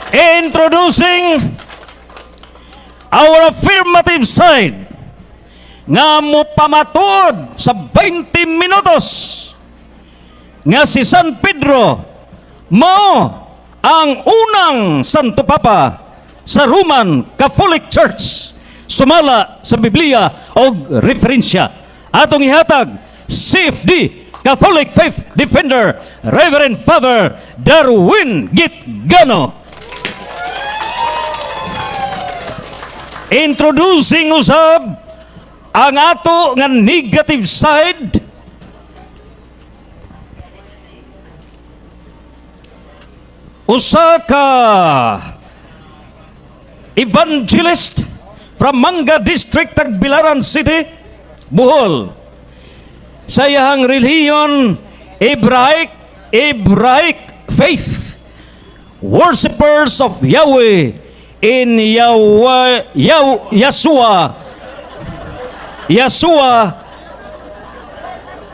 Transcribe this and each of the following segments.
Introducing our affirmative side nga mopamatuod sa 20 minutos nga si San Pedro mao ang unang Santo Papa sa Roman Catholic Church sumala sa Biblia og referensya. Atong ihatag, CFD, Catholic Faith Defender, Reverend Father Darwin Gitgano. Introducing usab ang ato nga negative side, usa ka evangelist from Manga District, Tagbilaran City, Bohol. Sa iyang relihiyon, Hebraic faith, worshippers of Yahweh in Yahweh, Yah, Yeshua, Yeshua,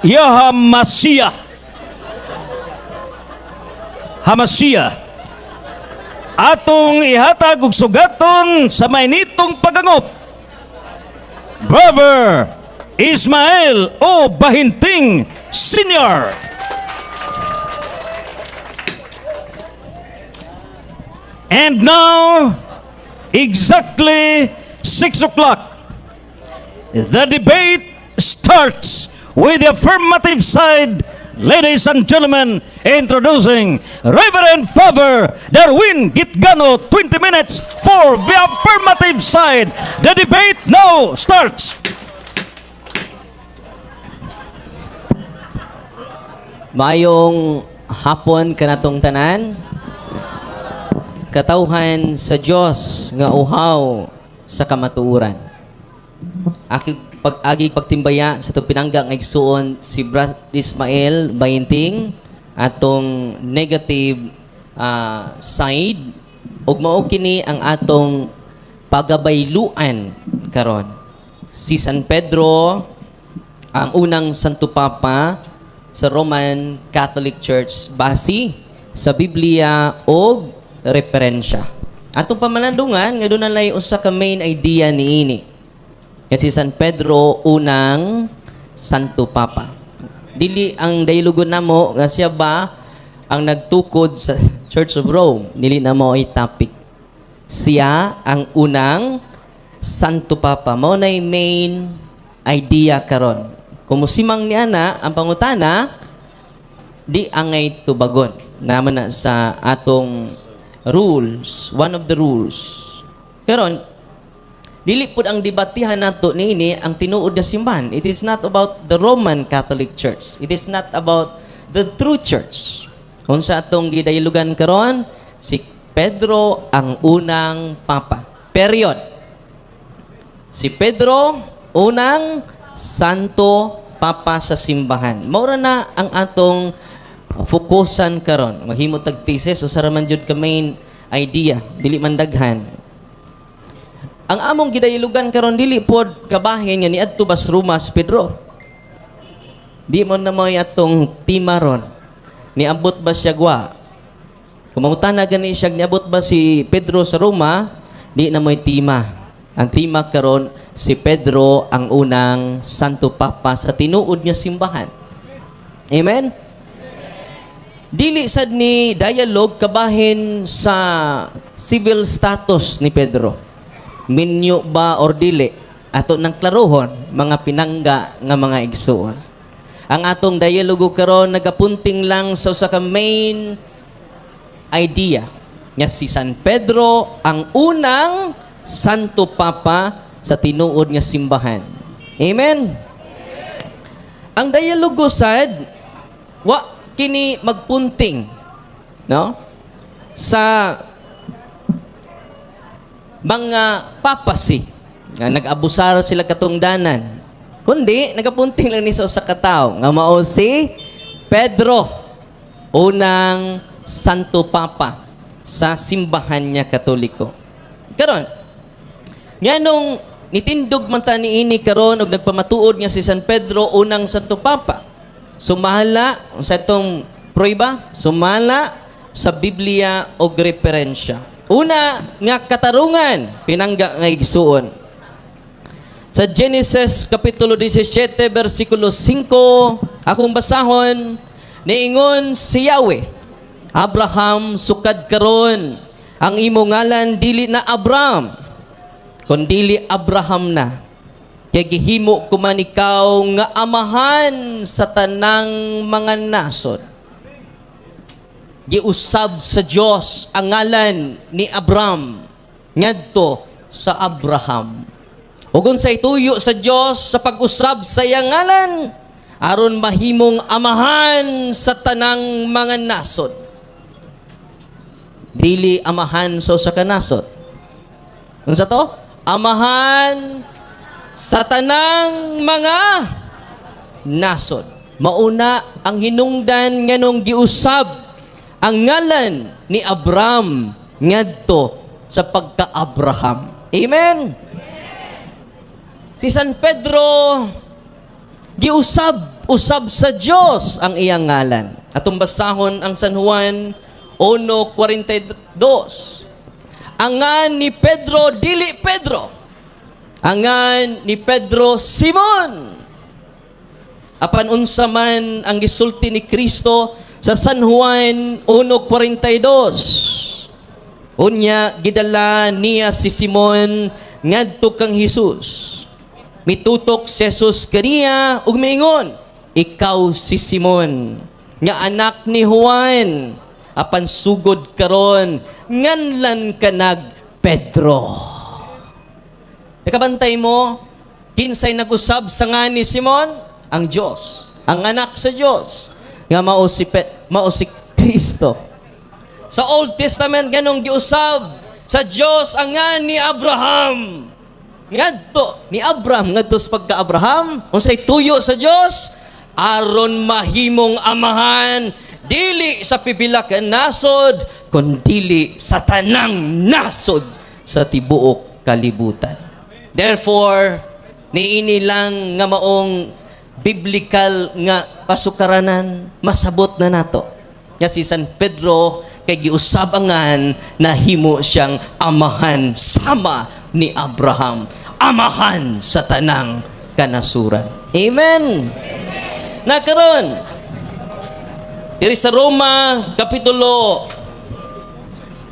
Yahamasiah, Hamasiah. Atong ihatag og sugaton sa mainitong pagangop, Brother Ismael O. Bahinting Sr. And now, exactly 6 o'clock, the debate starts with the affirmative side. Ladies and gentlemen, introducing Reverend Father Darwin Gitgano, 20 minutes for the affirmative side. The debate now starts. Maayong hapon kanatong tanan. Katawhan sa Dios nga uhaw sa kamatuoran. Aki pag-agi pagtimbaya sa itong pinangga nga igsuon si Brad Ismael Bainting, atong negative side, ug mao kini ang atong pagabayluan karon. Si San Pedro ang unang Santo Papa sa Roman Catholic Church base sa Biblia og referensya. Atong pamalandungan nga dunay usa ka main idea niini. Nga si San Pedro unang Santo Papa. Dili ang dialogo namo nga siya ba ang nagtukod sa Church of Rome. Dili na mo ay topic. Siya ang unang Santo Papa. Mao nay main idea karon. Kung musimang ni ana ang pangutana, di angay tubagon. Naman na sa atong rules, one of the rules. Karon, dili pud ang debatihan nato niini ang tinuod nga simbahan. It is not about the Roman Catholic Church. It is not about the true church. Kung sa atong gidaylugan karon, si Pedro ang unang papa. Period. Si Pedro, unang Santo Papa sa simbahan. Maura na ang atong fokusan karon. Maghimo tag thesis usa ra man jud ka main idea, dili man daghan. Ang among gidaylugan karon dili pod kabahin nga niadto bas Roma si Pedro. Di mo na mo'y atong tema ron. Niabot ba siya gwa? Kung mangutana gani siya, niabot ba si Pedro sa Roma, di na mo'y tema. Ang tema karon, si Pedro ang unang Santo Papa sa tinuod nga simbahan. Amen? Dili sad ni dialogue kabahin sa civil status ni Pedro. Minyo ba or dili? Ato nang klarohon, mga pinangga nga mga igsuon. Ang atong dialogo karon nagapunting lang sa usa ka main idea nga si San Pedro ang unang Santo Papa sa tinuod nga simbahan. Amen. Ang dialogo sad wa kini magpunting, no, sa mga papacy nga nag-abusar sila katungdanan, kundi nagapunting lang ni sa usa ka tawo nga mao si Pedro, unang Santo Papa sa simbahan niya Katoliko. Karon, nganong nitindog man ta niini karon og nagpamatuod nga si San Pedro unang Santo Papa? Sumala sa itong prueba, sumala sa Biblia og referensya. Una nga katarungan, pinangga nga igsuon. Sa Genesis kapitulo 17 bersikulo 5, akong basahon, niingon si Yahweh, "Abraham, sukad karon ang imo ngalan dili na Abram, kundili Abraham na. Kay gihimo ko man ikaw nga amahan sa tanang mga nasod." Giusab sa Dios ang ngalan ni Abram ngadto sa Abraham. Ug unsay tuyo sa Dios sa pag-usab sa iyang ngalan? Aron mahimong amahan sa tanang mga nasod. Dili amahan sa usa ka nasod. Unsa to? Amahan sa tanang mga nasod. Mauna ang hinungdan nganong giusab ang ngalan ni Abram ngadto sa pagka-Abraham. Amen. Si San Pedro, giusab usab sa Dios ang iyang ngalan. Atong basahon ang San Juan 1:42. Ang ngan ni Pedro dili Pedro. Ang ngan ni Pedro, Simon. Apan unsa man ang gisulti ni Kristo sa San Juan 1:42? Unya gidala niya si Simon ngadto kang Hesus. Mitutok si Jesus kaniya ug miingon, "Ikaw si Simon nga anak ni Juan, apan sugod karon nganlan ka nag Pedro." Nakabantay mo, kinsay nag-usab sa ngan ni Simon? Ang Dios, ang anak sa Dios nga mao si Kristo. Sa Old Testament, ganong giusab sa Dios ang ngan ni Abraham. Ngadto ni Abraham ngadto sa pagka-Abraham, unsay tuyo sa Dios? Aron mahimong amahan dili sa pipila ka nasod kundili sa tanang nasod sa tibuok kalibutan. Therefore, niini lang nga maong biblical nga pasukaranan, masabot na nato nga si San Pedro kay giusab ang ngan, nahimo siyang amahan sama ni Abraham, amahan sa tanang kanasuran. Amen. Na karon, diri sa Roma kapitulo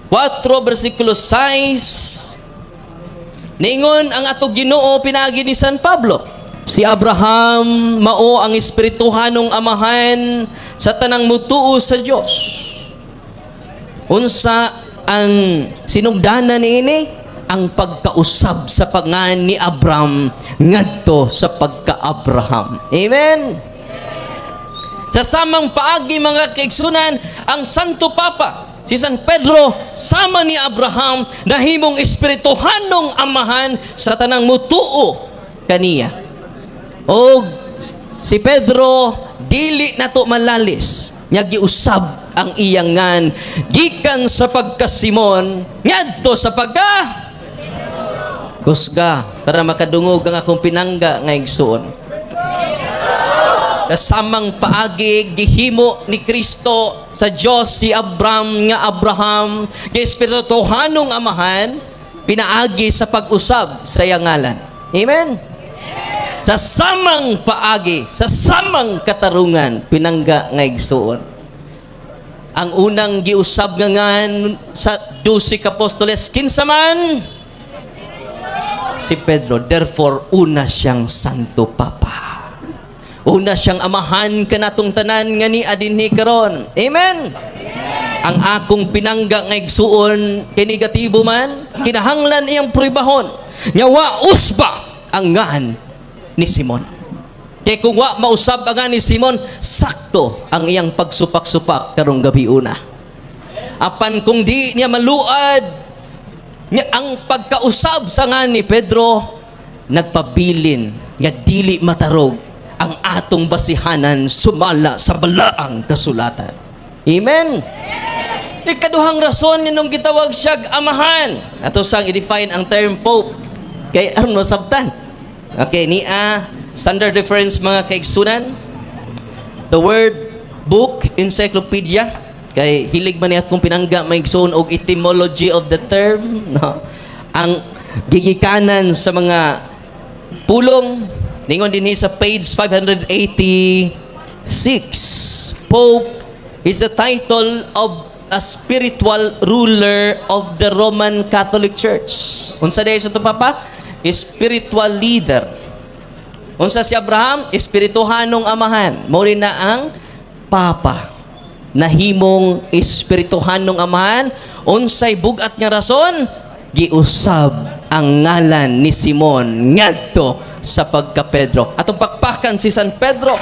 4 bersikulo 6, niingon ang ato Ginoo pinaagi ni San Pablo, si Abraham mao ang espirituhanong amahan sa tanang mutuo sa Dios. Unsa ang sinugdanan niini? Ang pagkausab sa pangan ni Abram ngadto sa pagka-Abraham. Amen. Sa samang paagi, mga kaigsunan, ang Santo Papa, si San Pedro, sama ni Abraham, nahimong espirituhanong amahan sa tanang mutuo kaniya. O si Pedro, dili nato malalis nga giusab ang iyang ngan gikan sa pagka Simon ngadto sa pagka Kusga para makadungog ang akong pinangga nga igsuon. Kasamang paagi, gihimo ni Kristo sa Dios si Abram nga Abraham, kay espirituhanong amahan pinaagi sa pag-usab sa iyang ngalan. Amen. Sa samang paagi, sa samang katarungan, pinangga nga igsuon. Ang unang giusab nga ngan sa 12 ka apostoles, kinsa man? Si Pedro. Therefore, una siyang Santo Papa. Una siyang amahan kanatong tanan nga ni adinhi karon. Amen. Ang akong pinangga nga igsuon, kay negatibo man, kinahanglan iyang pruebahon nga wa usba ang ngan ni Simon. Kay kung wa mausab ang ngan ni Simon, sakto ang iyang pagsupak-supak karong gabi una. Apan kung di niya maluad nga ang pagkausab sa ngan ni Pedro, nagpabilin nga dili matarog ang atong basihanan sumala sa balaang kasulatan. Amen. Ikaduhang rason nganong gitawag siyag amahan. Ato sang i-define ang term Pope kay aron masabtan. Okay, nia standard reference, mga kaigsunan. The Word Book Encyclopedia. Kay hilig man niya akong pinangga, mga igsoon, og etymology of the term, no? Ang gigikanan sa mga pulong, ningon dinhi sa page 586, Pope is the title of a spiritual ruler of the Roman Catholic Church. Unsa diay sa atong papa? Spiritual leader. Unsa si Abraham? Espirituhanong amahan. Mao rin na ang papa. Nahimong espirituhanong amahan. Unsay bugat nga rason? Giusab ang ngalan ni Simon ngadto sa pagka Pedro. Atong pakpakan si San Pedro.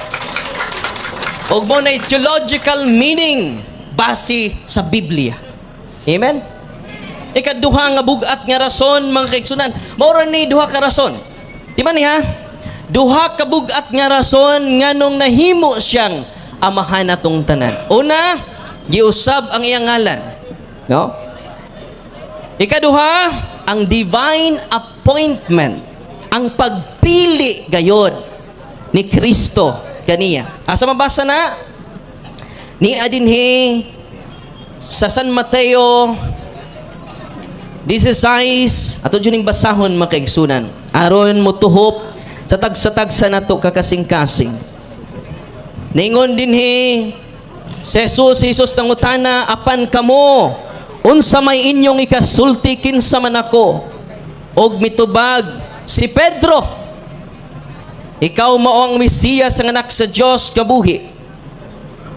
Ug mao na theological meaning base sa Biblia. Amen? Ikaduha nga bugat nga rason, mga kaigsunan. Mao ra ni duha ka rason. Di ba niya? Duha ka bugat nga rason nganong nahimo siyang amahan natong tanan. Una, giusab ang iyang ngalan. No? Ikaduha, ang divine appointment, ang pagpili gayod ni Kristo kaniya. Asa mabasa na? Ni adinhi sa San Mateo 16, ato dyan yung basahon, mga kaigsunan. Aron mo tuhop sa tagsa-tagsa nato kakasing-kasing. Ningon dinhi si Jesus, Jesus nangutana, "Apan kamo, unsa may inyong ikasulti kinsa man ako?" Og mitubag si Pedro, "Ikaw mao ang Mesiyas, ang anak sa Dios nga buhi."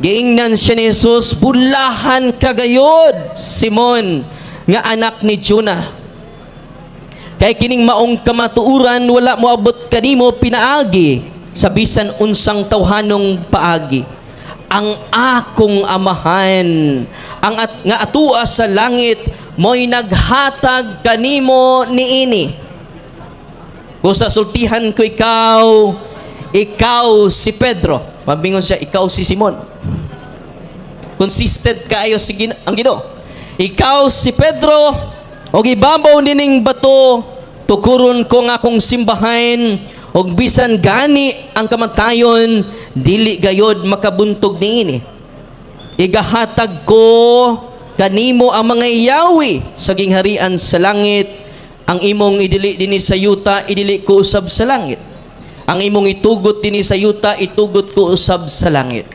Giingnan siya ni Jesus, "Bulahan ka gayod, Simon, nga anak ni Jonah. Kay kining maong kamatuoran wala moabot kanimo pinaagi sa bisan unsang tawhanong paagi. Ang akong amahan ang at, nga atua sa langit mo'y naghatag kanimo niini. Kung sa sultihan ko ikaw, ikaw si Pedro." Mabingon siya, "Ikaw si Simon." Consistent kaayo si ang Ginoo. "Ikaw si Pedro, og ibabaw nining bato tukuron ko nga akong simbahan, og bisan gani ang kamatayon dili gayod makabuntog niini. Igahatag ko kanimo ang mga yawi sa gingharian sa langit. Ang imong idili dinhi sa yuta, idili ko usab sa langit. Ang imong itugot dinhi sa yuta, itugot ko usab sa langit."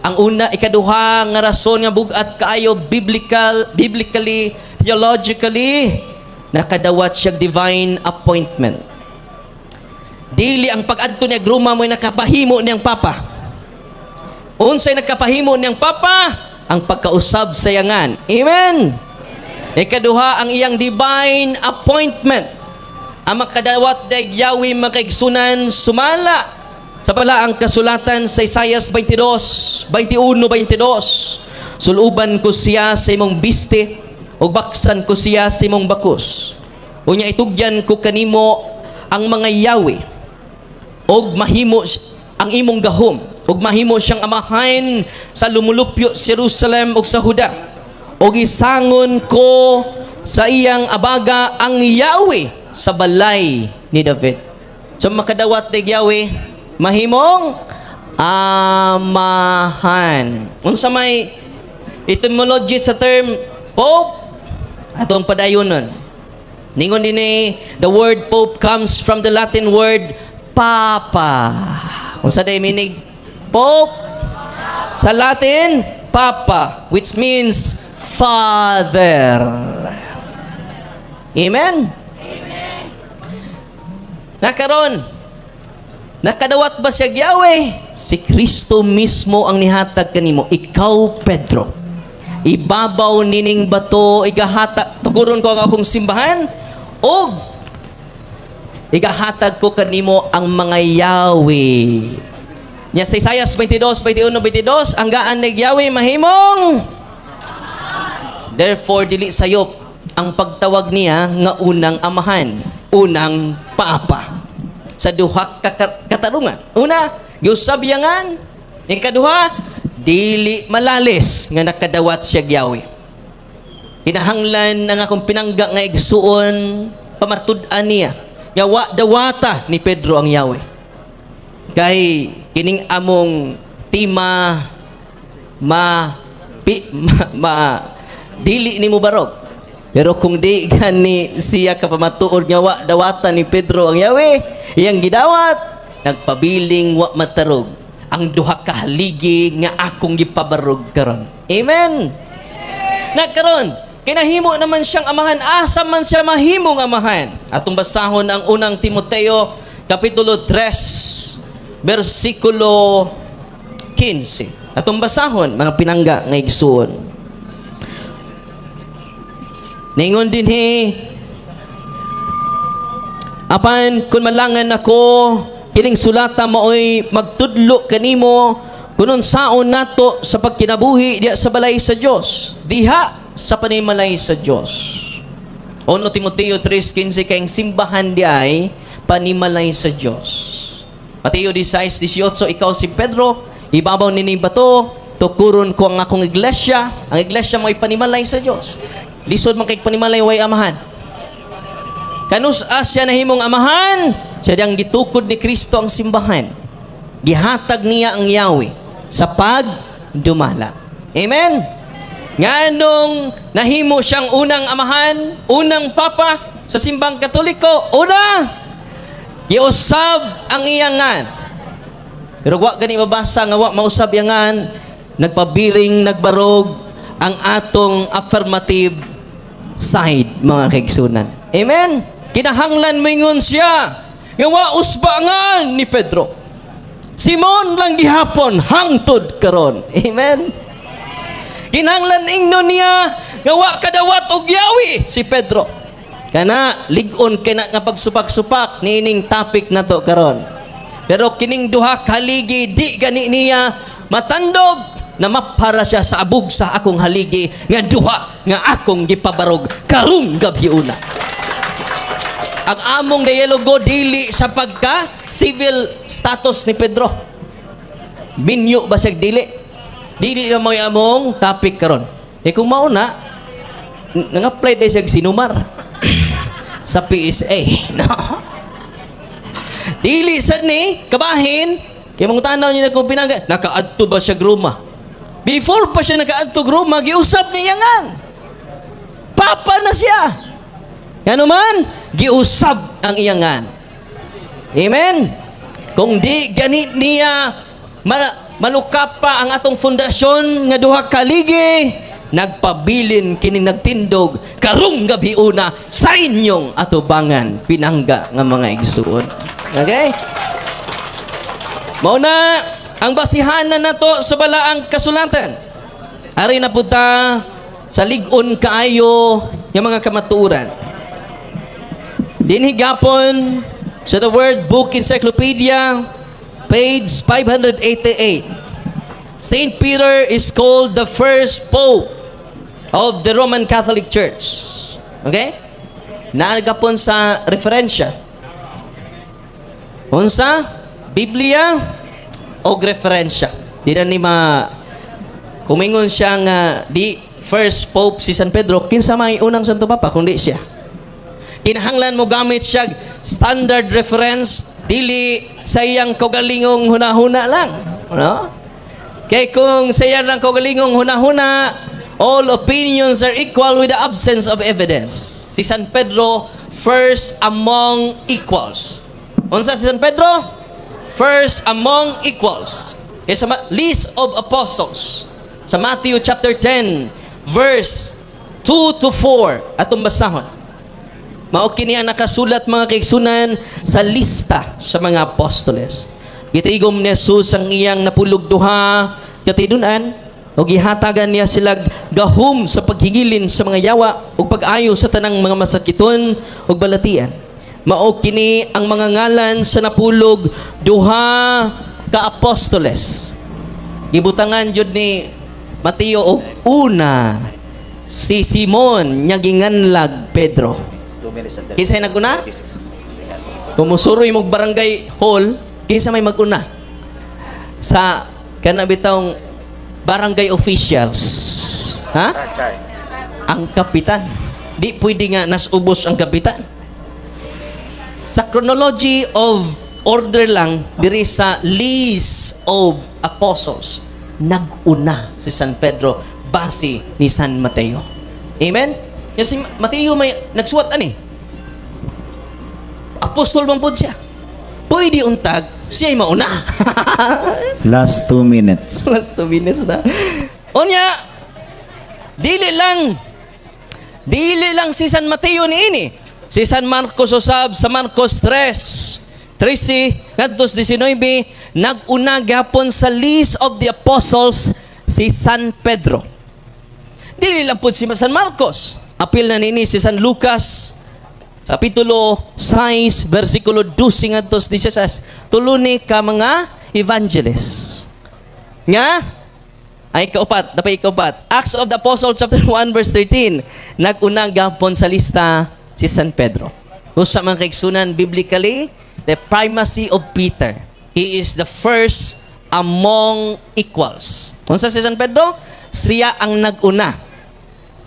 Ang una, ikaduha nga rason nga bugat kaayo biblically, theologically, nakadawat siya divine appointment. Dili ang pag-adto niya Roma mo'y nakapahimo niyang papa. Unsay nakapahimo niyang papa? Ang pagkausab sa iyangan. Amen. Ikaduha, ang iyang divine appointment. Ang makadawat dag Yahweh, mga kaigsunan, sumala sa balaang kasulatan sa Isaiah 22, 21, 22. "Suluban ko siya sa imong biste ug baksan ko siya sa imong bakus. Unya itugyan ko kanimo ang mga yawi og mahimo ang imong gahom ug mahimo siyang amahan sa lumulupyo sa Jerusalem ug sa Huda, ug isangon ko sa iyang abaga ang Yahweh sa balay ni David." So makadawat ni Yahweh, mahimong amahan. Unsa may etymology sa term Pope? Atong padayonon. Ningon dinhi, the word Pope comes from the Latin word papa. Unsa day meaning Pope? Sa Latin, papa, which means father. Amen? Nakaron, nakadawat ba siya Yahweh? Si Kristo mismo ang nihatag kanimo. "Ikaw, Pedro. Ibabaw nining bato, igahatag, tukuron ko ang akong simbahan, og igahatag ko kanimo ang mga Yahweh." Nya sa Isaiah 22, 21, 22, ang gaan ni Yahweh mahimong. Therefore, dili sayop ang pagtawag niya nga unang amahan, unang papa. Sa duha ka katarungan. Una, giusab iyangan. Ikaduha, dili malalis nga nakadawat siya Yahweh. Kinahanglan ang akong pinangga nga igsuon pamatud-an niya nga wa dawata ni Pedro ang Yahweh. Kay kining among tema ma Pi, ma, ma dili ni mo barog. Pero kung di gani siya kapamatuod nga wa dawatan ni Pedro ang Yahweh, iyang gidawat, nagpabiling wa matarog ang duha ka haligi nga akong gipabarog karon. Amen. Nagkaron, kinahimo naman siyang amahan. Asa man siya mahimong amahan? Atong basahon ang Unang Timoteo, Kapitulo 3, versikulo 15. Atong basahon, mga pinangga nga igsuon. Ningon dinhi, "Apan kung malangan ako, kining sulata maoy magtudlo kanimo kung unsaon nato sa pagkinabuhi diha sa balay sa Dios, diha sa panimalay sa Dios." 1 Timoteo 3:15, kay ang simbahan di ay panimalay sa Dios. Mateo 16:18, "Ikaw si Pedro, ibabaw nini bato, tukuron ko ang akong iglesia." Ang iglesia mo'y panimalay sa Dios. Lisod man kay panimalay way amahan. Kanus siya nahimong amahan, siya diyang gitukod ni Kristo ang simbahan. Gihatag niya ang Yahweh sa pagdumala. Amen? Nganong nahimo siyang unang amahan, unang papa sa Simbang Katoliko? Una, giusab ang iyangan. Pero wa gani mabasa nga wa mausab iyangan, nagpabiling nagbarog ang atong affirmative side, mga kaigsunan. Amen? Kinahanglan moingon siya nga wa usbangan ni Pedro. Simon lang gihapon hangtod karon. Amen? Kinahanglan ingnon niya nga wa kadawat og Yahweh si Pedro. Kana lig-on kay na nga pagsupak-supak niining topic na to karon. Pero kining duha ka haligi, di gani niya matandog na mapara siya sa abog sa akong haligi nga duha nga akong gipabarog karong gabhiuna. Ang among dialogo dili sa pagka civil status ni Pedro. Minyo ba siya dili? Dili na mo'y among topic karon. Eh kung mauna, nang-apply dahil siya sinumar sa PSA. No? Dili sad ni kabahin kay mong tanaw niya na kung pinangga nakaadto ba siya Roma. Before pa siya nakaadto Roma, giusab niya ngan. Papa na siya. Ngano man, giusab ang iyangan. Amen? Kung di gani niya malukap pa ang atong pundasyon nga duha ka haligi, nagpabilin kini nagtindog karong gabi una sa inyong atubangan, pinangga nga mga igsuon. Okay? Mao na ang basihan na nato sa balaang kasulatan. Ari na pud ta sa lig-on kaayo nga mga kamatuoran. Dinhi gapon sa The World Book Encyclopedia, page 588. Saint Peter is called the first pope of the Roman Catholic Church. Okay? Naa gapon sa referensya. Unsa? Biblia o referensya. Di na ni ma kumingon siya nga di first pope si San Pedro, kinsa may unang Santo Papa kundi siya? Kinahanglan mo gamit siya standard reference, dili sa iyang kaugalingong hunahuna lang, no? Kay kung sa iyang lang kaugalingong hunahuna, all opinions are equal with the absence of evidence. Si San Pedro, first among equals. Unsa si San Pedro? First among equals. Kay sa list of apostles sa Matthew chapter 10 verse 2 to 4, atong basahon. Mao kini ang nakasulat, mga kaigsunan, sa lista sa mga apostoles. Gitigom ni Jesus ang iyang 12 katidun-an ug gihatagan niya sila gahom sa paghingilin sa mga yawa ug pag-ayo sa tanang mga masakiton ug balatian. Mao kini ang mga ngalan sa 12 ka apostoles. Gibutangan jud ni Mateo og una si Simon nga ginganlag Pedro. Kinsay naguna? Kung musuroy mong barangay hall, kinsa may maguna? Sa kana bitawng barangay officials. Ha? Ang kapitan. Di pwede nga nas ubos ang kapitan. Sa chronology of order lang, diri sa list of apostles, naguna si San Pedro. Base ni San Mateo. Amen? Yan si Mateo may nagsuwat ani. Apostol man pod siya. Pwede untag, siya'y mauna. Last 2 minutes. Last 2 minutes na. Unya, dili lang si San Mateo ni ini. Si San Marcos usab sa Marcos 3, 13 ngadto 19, nag-una gapon sa list of the apostles si San Pedro. Dili lang po si San Marcos. Apil na nini si San Lucas sa Kapitulo 6, versikulo 12 ngadto 16. Tulo ni ka mga evangelists. Nga ay kaupat, dapat ikaupat. Acts of the Apostle chapter 1 verse 13. Nag-unang gapon sa lista si San Pedro. Usa man kaigsunan, biblically, the primacy of Peter. He is the first among equals. Unsa si San Pedro? Siya ang nag-una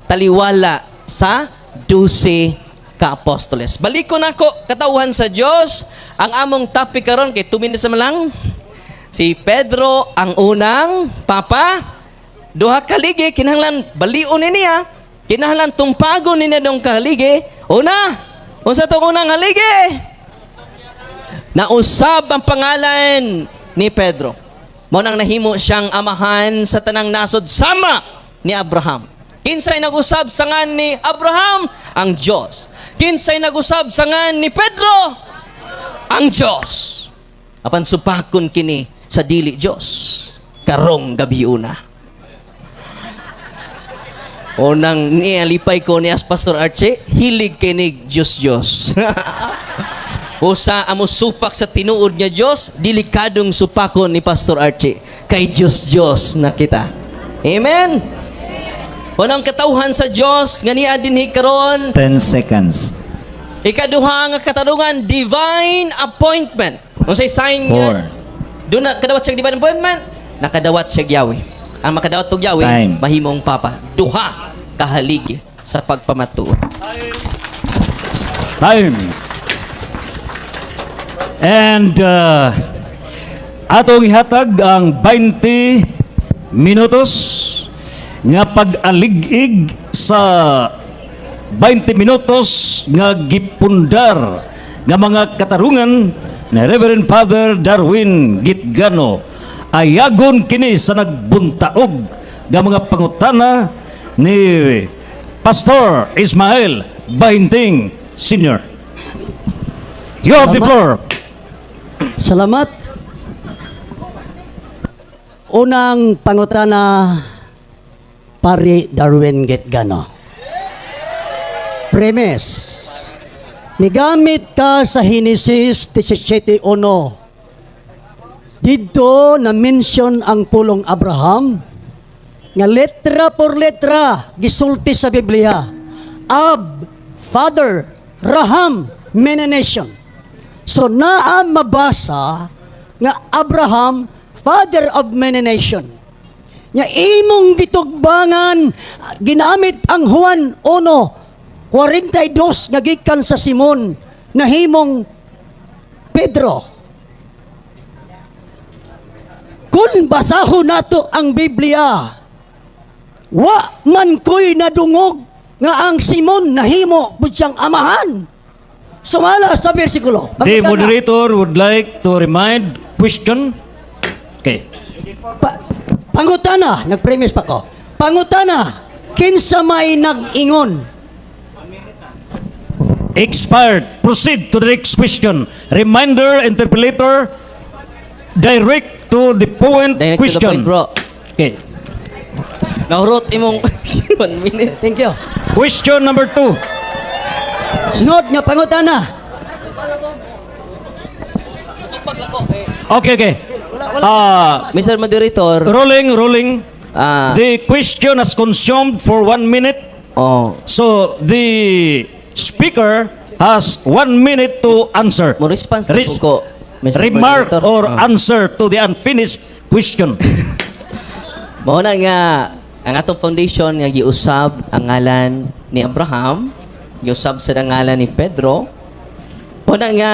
taliwala sa 12 ka apostoles. Balik ko nako, katawhan sa Dios, ang among topic karon kay 2 minutes naman lang. Si Pedro ang unang papa. Duha ka haligi kinahanglan balion ni niya. Kinahanglan tumpagon ni niya dong kahaligi. Una, unsa tong unang haligi? Nausab ang pangalan ni Pedro. Mao nang nahimo siyang amahan sa tanang nasod sama ni Abraham. Kinsay nag-usab sa ngan ni Abraham? Ang Diyos. Kinsay nag-usab sa ngan ni Pedro? Ang Diyos. Apan supakon kini sa dili Diyos karong gabi una. Unang nialipay ko ni as Pastor Archie, hilig kinig Diyos Diyos. Usa amo supak sa tinuod nga Dios, delikadong supakon ni Pastor Archie. Kay Dios Dios na kita. Amen. Unang katawhan sa Dios nga niya dinhi karon, 10 seconds. Ikaduha nga katarungan, divine appointment. Unsay sign nga Four. doon na kadawat siya divine appointment, nakadawat siya Yahweh. Ang makadawat og Yahweh, Time. mahimong papa. Duha kahaligi sa pagpamatuod. Time. And atong ihatag ang 20 minutos nga pag-alig-ig sa 20 minutos nga gipundar nga mga katarungan ni Reverend Father Darwin Gitgano. Ayagon kini sa nagbuntaog nga mga pangutana ni Pastor Ismael Bahinting Sr. You have the Salamat. Floor. Salamat. Unang pangutana, Pari Darwin Gitgano. Premise. Nigamit ka sa Henesis 17.1. Dito na mention ang pulong Abraham nga letra por letra gisulti sa Biblia. Ab, father, Raham, many nation. So naa mabasa nga Abraham, father of many nation. Nga imong gitugbangan, ginamit ang Juan 1:42 nga gikan sa Simon nahimong Pedro. Kung basahon nato ang Biblia, wa man ko'y nadungog nga ang Simon nahimo pud siyang amahan. Sumala sa bersikulo. The Pangutana. Moderator would like to remind question. Okay. Pangutana, nag-premise pa ko. Pangutana, kinsa may nag-ingon? Expired. Proceed to the next question. Reminder, interpolator, direct to the point Direct question. to the point, bro. Okay. Nahurot imong 1 minute. Thank you. Question number 2. Sunod nga pangutana. Okay. Ah, Mr. Moderator, rolling, rolling. Ah. The question has consumed for 1 minute. Oh, So the speaker has 1 minute to answer. Mo response na po ko, Mr. Remark Moderator. or Ah. answer to the unfinished question. Mao na nga ang atong foundation nga giusab ang ngalan ni Abraham, giusab sa ngalan ni Pedro. Mao na nga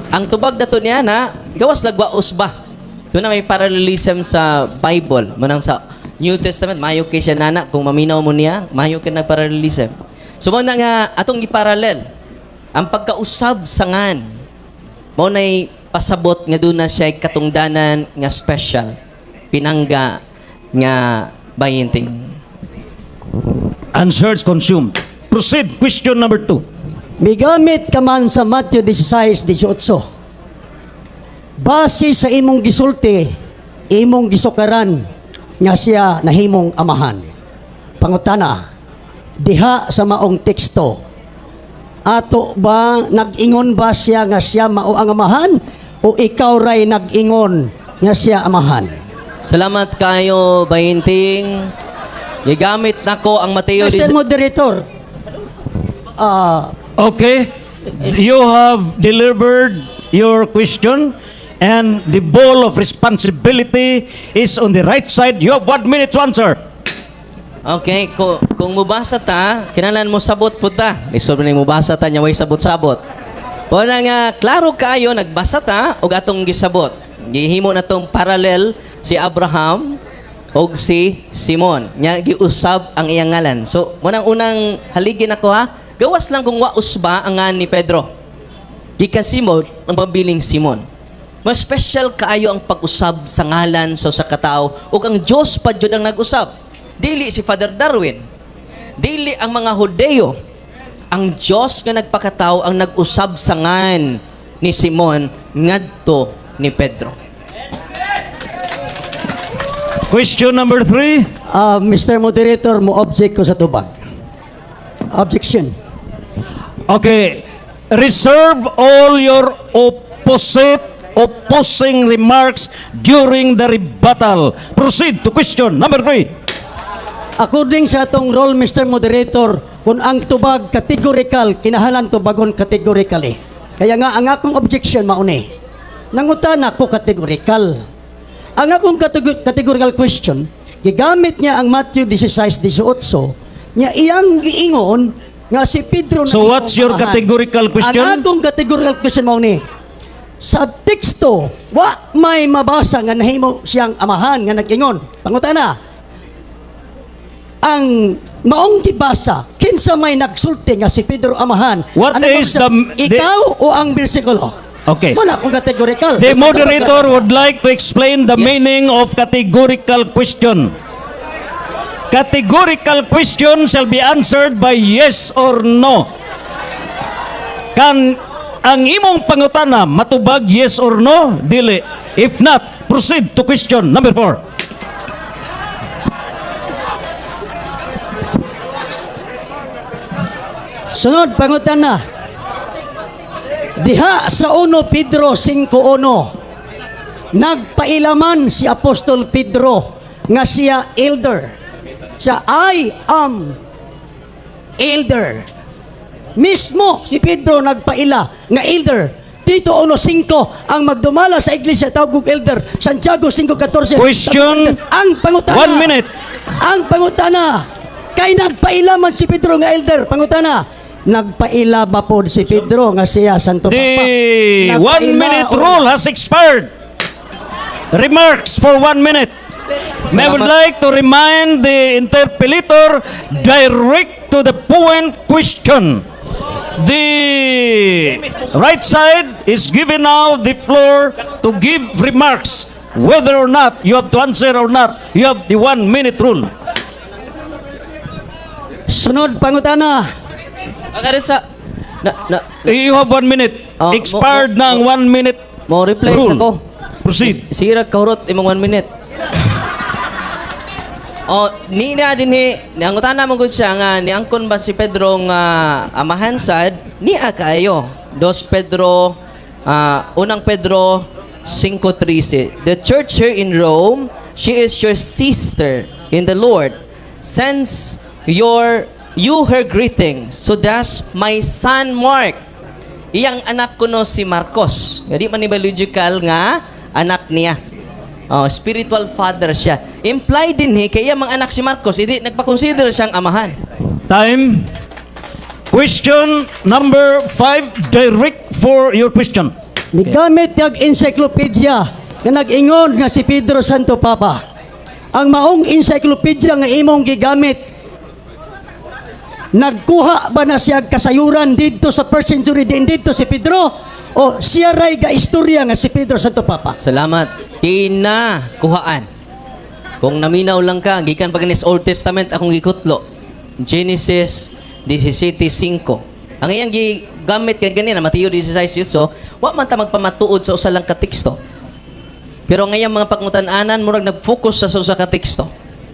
ang tubag nato niya na gawas lagwaos ba. Doon na may parallelism sa Bible, manang sa New Testament, mayo kay siya nana kung maminaw mo niya, mayo kay nagparallelism. So mao na nga atong giparallel ang pagkausab sa ngan. Mao nay pasabot nga duna siya katungdanan nga special, pinangga nga bahinting. Answers consumed. Proceed. Question number 2. Migamit ka man sa Matthew 16:18. Base sa imong gisulti, imong gisukaran nga siya nahimong amahan. Pangutana, diha sa maong teksto, ato ba nag-ingon ba siya nga siya mao ang amahan o ikaw ray nag-ingon nga siya amahan? Salamat kayo, bahinting. Gigamit nako ang Mateo Mr. Moderator, Okay. You have delivered your question and the ball of responsibility is on the right side. You have 1 minute to answer. Okay, kung mubasa ta, kinahanglan mo sabot pud ta. Lisod man mubasa ta nya way sabot-sabot. Wala nga klaro kaayo nagbasa ta og atong gisabot. Gihimo na tong parallel si Abraham og si Simon. Nya giusab ang iyang ngalan. So, mo nang unang haligin ako ha. Gawas lang kung wa usba ang ngan ni Pedro. Gikan Simon, ang pabiling Simon. Mas special kaayo ang pag-usab sa ngalan sa usa ka tawo ug ang Dios pa jud ang nag-usab. Dili si Father Darwin. Dili ang mga Hudeo. Ang Dios nga nagpakatao ang nag-usab sa ngan ni Simon ngadto ni Pedro. Question number 3. Mr. Moderator, mo object ko sa tubag. Objection. Okay. Reserve all your opposing remarks during the rebuttal. Proceed to question number 3. According sa atong role, Mr. Moderator, kung ang tubag categorical, kinahanglan tubagon categorically. Kaya nga, ang akong objection mauni. Nangutana ko categorical. Ang akong categorical question, gigamit niya ang Matthew 16:18, niya iyang giingon nga si Pedro So what's your amahan. Categorical question? Ang akong categorical question mauni. Sa teksto, wa may mabasa nga nahimo siyang amahan nga nag-ingon. Pangutana, ang maong gibasa, kinsa may nagsulti nga si Pedro amahan? What Ano is ikaw o ang bersikulo? Okay. Muna kung categorical. The moderator would like to explain the meaning of categorical question. Categorical question shall be answered by yes or no. Kan ang imong pangutana matubag yes or no, dili. If not, proceed to question number 4. Sunod, pangutana. Diha sa 1 Pedro 5.1, nagpailaman si Apostol Pedro nga siya elder. Sa "I am elder." Mismo si Pedro nagpaila nga elder. Tito 1.5, ang magdumala sa iglesia tawag og elder. Santiago 5.14. Question. Ang pangutana. 1 minute. Ang pangutana, kay nagpaila man si Pedro nga elder. Pangutana, nagpaila ba po si Pedro nga siya Santo Papa? The 1 Nagpaila minute o- rule has expired. Remarks for 1 minute. May I would Salamat. Like to remind the interpellator, direct to the point question. The right side is given now the floor to give remarks. Whether or not you have to answer or not, you have the 1 minute rule. Sunod pangutana. Agad sa na, na, You have 1 minute. Oh, Expired na ang 1 minute mo reply rule. sa ko. Proceed. Sira kahurot imong 1 minute. O ni na dinhi niangutana man gud siya nga niangkon ba si Pedro nga amahan sad niya kaayo. Dos Pedro, unang Pedro 5:13. "The church here in Rome, she is your sister in the Lord, sends you her greeting. So does my son Mark." Iyang anak kuno si Marcos. Nga di man ni biological nga anak niya. Oh, spiritual father siya. Implied din he kay iyang mga anak si Marcos, hindi nagpa-consider siyang amahan. Time. Question number 5. Direct for your question. Migamit kag encyclopedia nga nag-ingon nga si Pedro Santo Papa. Ang maong encyclopedia nga imong gigamit, nagkuha ba na siya kasayuran didto sa first century din didto si Pedro o siya ray ga istorya nga si Pedro Santo Papa? Salamat. Kinakuhaan. Kung naminaw lang ka, gikan pa ganis Old Testament akong gikutlo. Genesis 17:5. Ang iyang gigamit kay ganina Mateo 16:8, wa man ta magpamatuod sa usa lang ka teksto. Pero ngayang mga pagmutan-anan murag nag-focus sa usa ka teksto.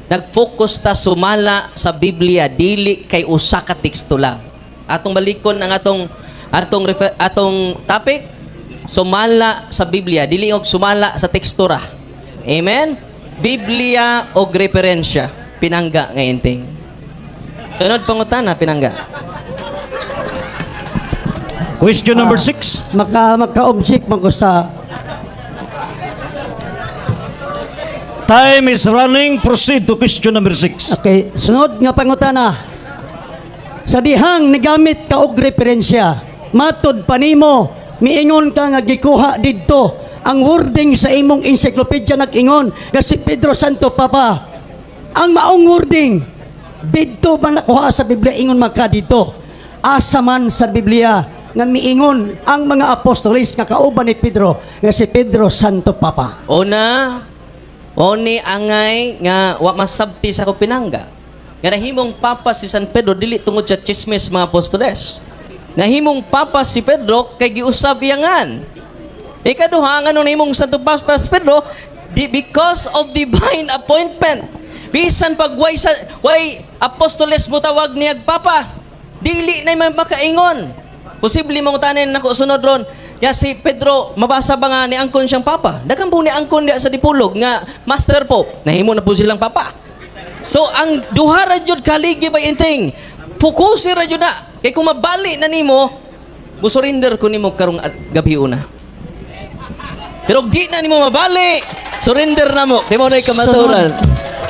Nag-focus ta sumala sa Biblia dili kay usa ka teksto lang. Atong balikon ang atong atong refer, atong topic, sumala sa Biblia dili og sumala sa tekstura. Amen. Biblia og referensya, pinangga nga inting. Sunod pangutana, pinangga. Question number 6. Maka-object man ko sa Time is running. Proceed to question number 6. Okay, sunod nga pangutana. Sa dihang nagamit ka og referensya, matod pa nimo, miingon ka nga gikuha didto ang wording sa imong encyclopedia, nag-ingon nga si Pedro Santo Papa. Ang maong wording didto ba nakuha sa Biblia? Ingon man ka didto. Asa man sa Biblia nga miingon ang mga apostoles nga kauban ni Pedro nga si Pedro Santo Papa? Una, oni angay nga wa masabti sa akong pinangga. Nga nahimong papa si San Pedro dili tungod sa chismis mga apostoles. Nahimong papa si Pedro kay giusab iyangan. Ikaduha, nga nung nahimong Santo Papa si Pedro di, because of divine appointment. Bisan pag way, sa, way apostoles mo tawag niyag papa, dili na man makaingon. Posible mangutanin nako sunod ron. Ya si Pedro, mabasa ba nga ni angkon siyang papa? Daghan po ni angkon diya sa Dipolog nga Master Pope. Nahimo na po silang papa. So ang duha ra jud kaligi ba inting. Fokus ra jud na. Kay kung mabali na nimo, musurrender ko nimo karong gabi una. Pero di na nimo mabali, surrender na mo. Kay mo na kamaturan.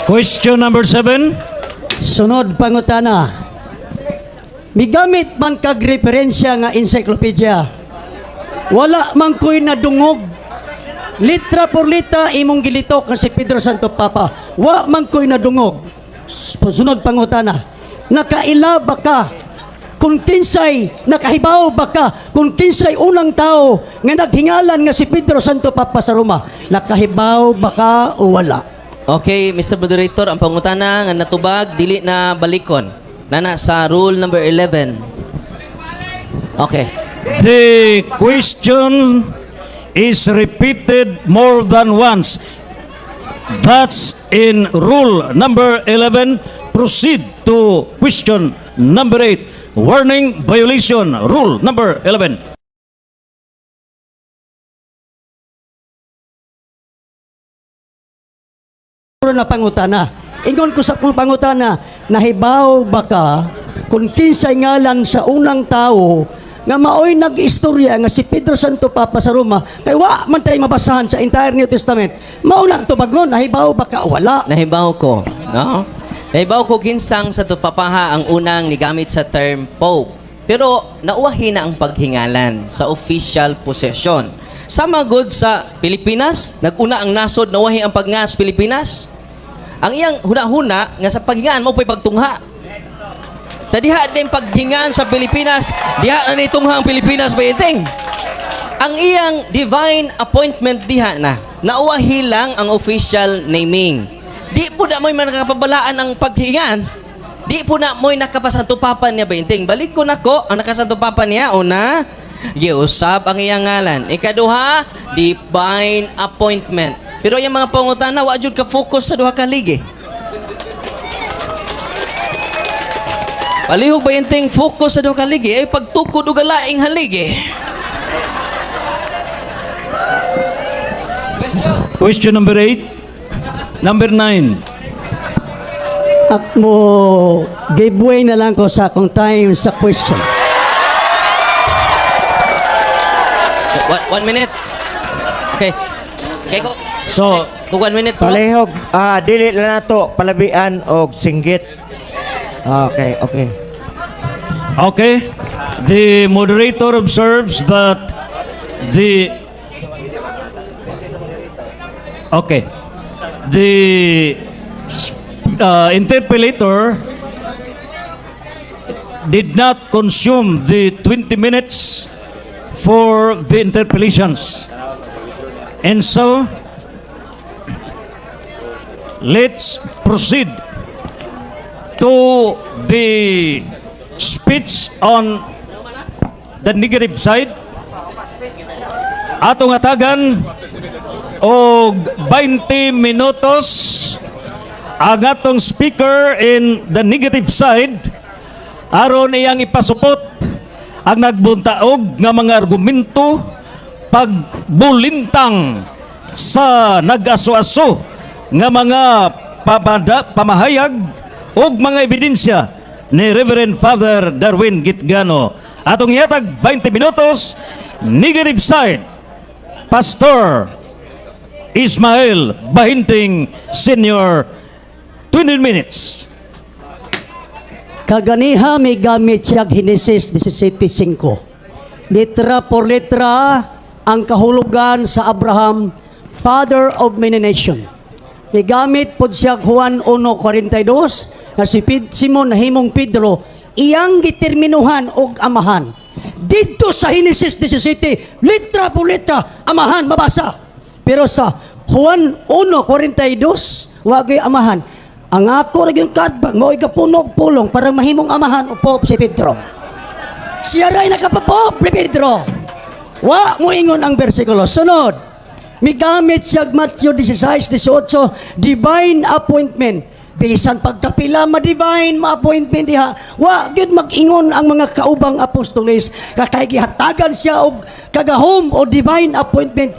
Question number 7. Sunod pangutana. Migamit man kag referensya nga encyclopedia. Wala man ko'y nadungog. Litra por litra imong gilitok nga si Pedro Santo Papa. Wa man ko'y nadungog. Sunod pangutana. Nakaila ba ka kung kinsay nakahibaw ba ka kung kinsay unang tao nga naghingalan nga si Pedro Santo Papa sa Roma? Nakahibaw ba ka o wala? Okay, Mr. Moderator, ang pangutana nga natubag dili na balikon. Nana sa rule number 11. Okay. The question is repeated more than once. That's in rule number 11. Proceed to question number 8. Warning violation, rule number 11. Puro na pangutana. Ingon ko sa akong pangutana, nahibaw ba ka kung kinsay ngalan sa unang tao nga maoy nag-istorya nga si Pedro Santo Papa sa Roma, kay wa man tay mabasahan sa entire New Testament? Mao lang tubagon, nahibaw ba ka o wala? Nahibaw ko, no? Nahibaw ko kinsang sa tupapaha ang unang nigamit sa term Pope. Pero nauwahi na ang paghingalan sa official possession. Sama good sa Pilipinas, naguna ang nasod, nauwahi ang pagngas Pilipinas. Ang iyang huna-huna nga sa paghingaan mo pa'y pagtungha. Sa diha din paghingaan sa Pilipinas, diha na nitungha ang Pilipinas bayiting. Ang iyang divine appointment diha na. Nauwahi lang ang official naming. Di po na mo'y nakapabalaan ang paghingaan. Di po na mo'y nakapasanto papa niya bainting. Balik ko nako, ang nakasanto papa niya, una, giusab ang iyang ngalan. Ikaduha, divine appointment. Pero yung mga pangutana, wa jud ka focus sa duha ka ligi. Palihog ba yung focus sa duha ka ligi ay pagtukod og laing haligi. Question number 8. Number 9. At mo give way na lang ko sa akong time sa question. One minute. Okay. Okay ko. So, Kung 1 minute po. Palihog, dili lang nato palabian og singgit. Okay. Okay. The moderator observes that the Okay. The interpellator did not consume the 20 minutes for the interpellations. And so, let's proceed to the speech on the negative side. Atong hatagan og 20 minutos ang atong speaker in the negative side aron iyang ipasupot ang nagbuntaog nga mga argumento pagbulintang sa nag-aso-aso nga mga pamahayag ug mga ebidensya ni Reverend Father Darwin Gitgano. Atong ihatag 20 minutos, negative side, Pastor Ismael Bahinting Senior, 20 minutes. Kaganiha may gamit siya Genesis 17:5. Letra por letra ang kahulugan sa Abraham, father of many nation. May gamit pod siya Juan 1:42 na si Simon nahimong Pedro, iyang giterminuhan og amahan. Dito sa Genesis 17, letra por letra, amahan mabasa. Pero sa Juan 1:42, wagay amahan. Ang ako ra gyud kaatbang mao'y kapuno og pulong para mahimong amahan o Pope si Pedro. Siya ray nakapapop ni Pedro. Wa mo ingon ang bersikulo. Sunod, migamit siya Matthew 16:18, divine appointment. Bisan pagkapila ma-divine ma-appointment diha, wa gyud mag-ingon ang mga kaubang apostoles kakay gihatagan siya og kagahom o divine appointment.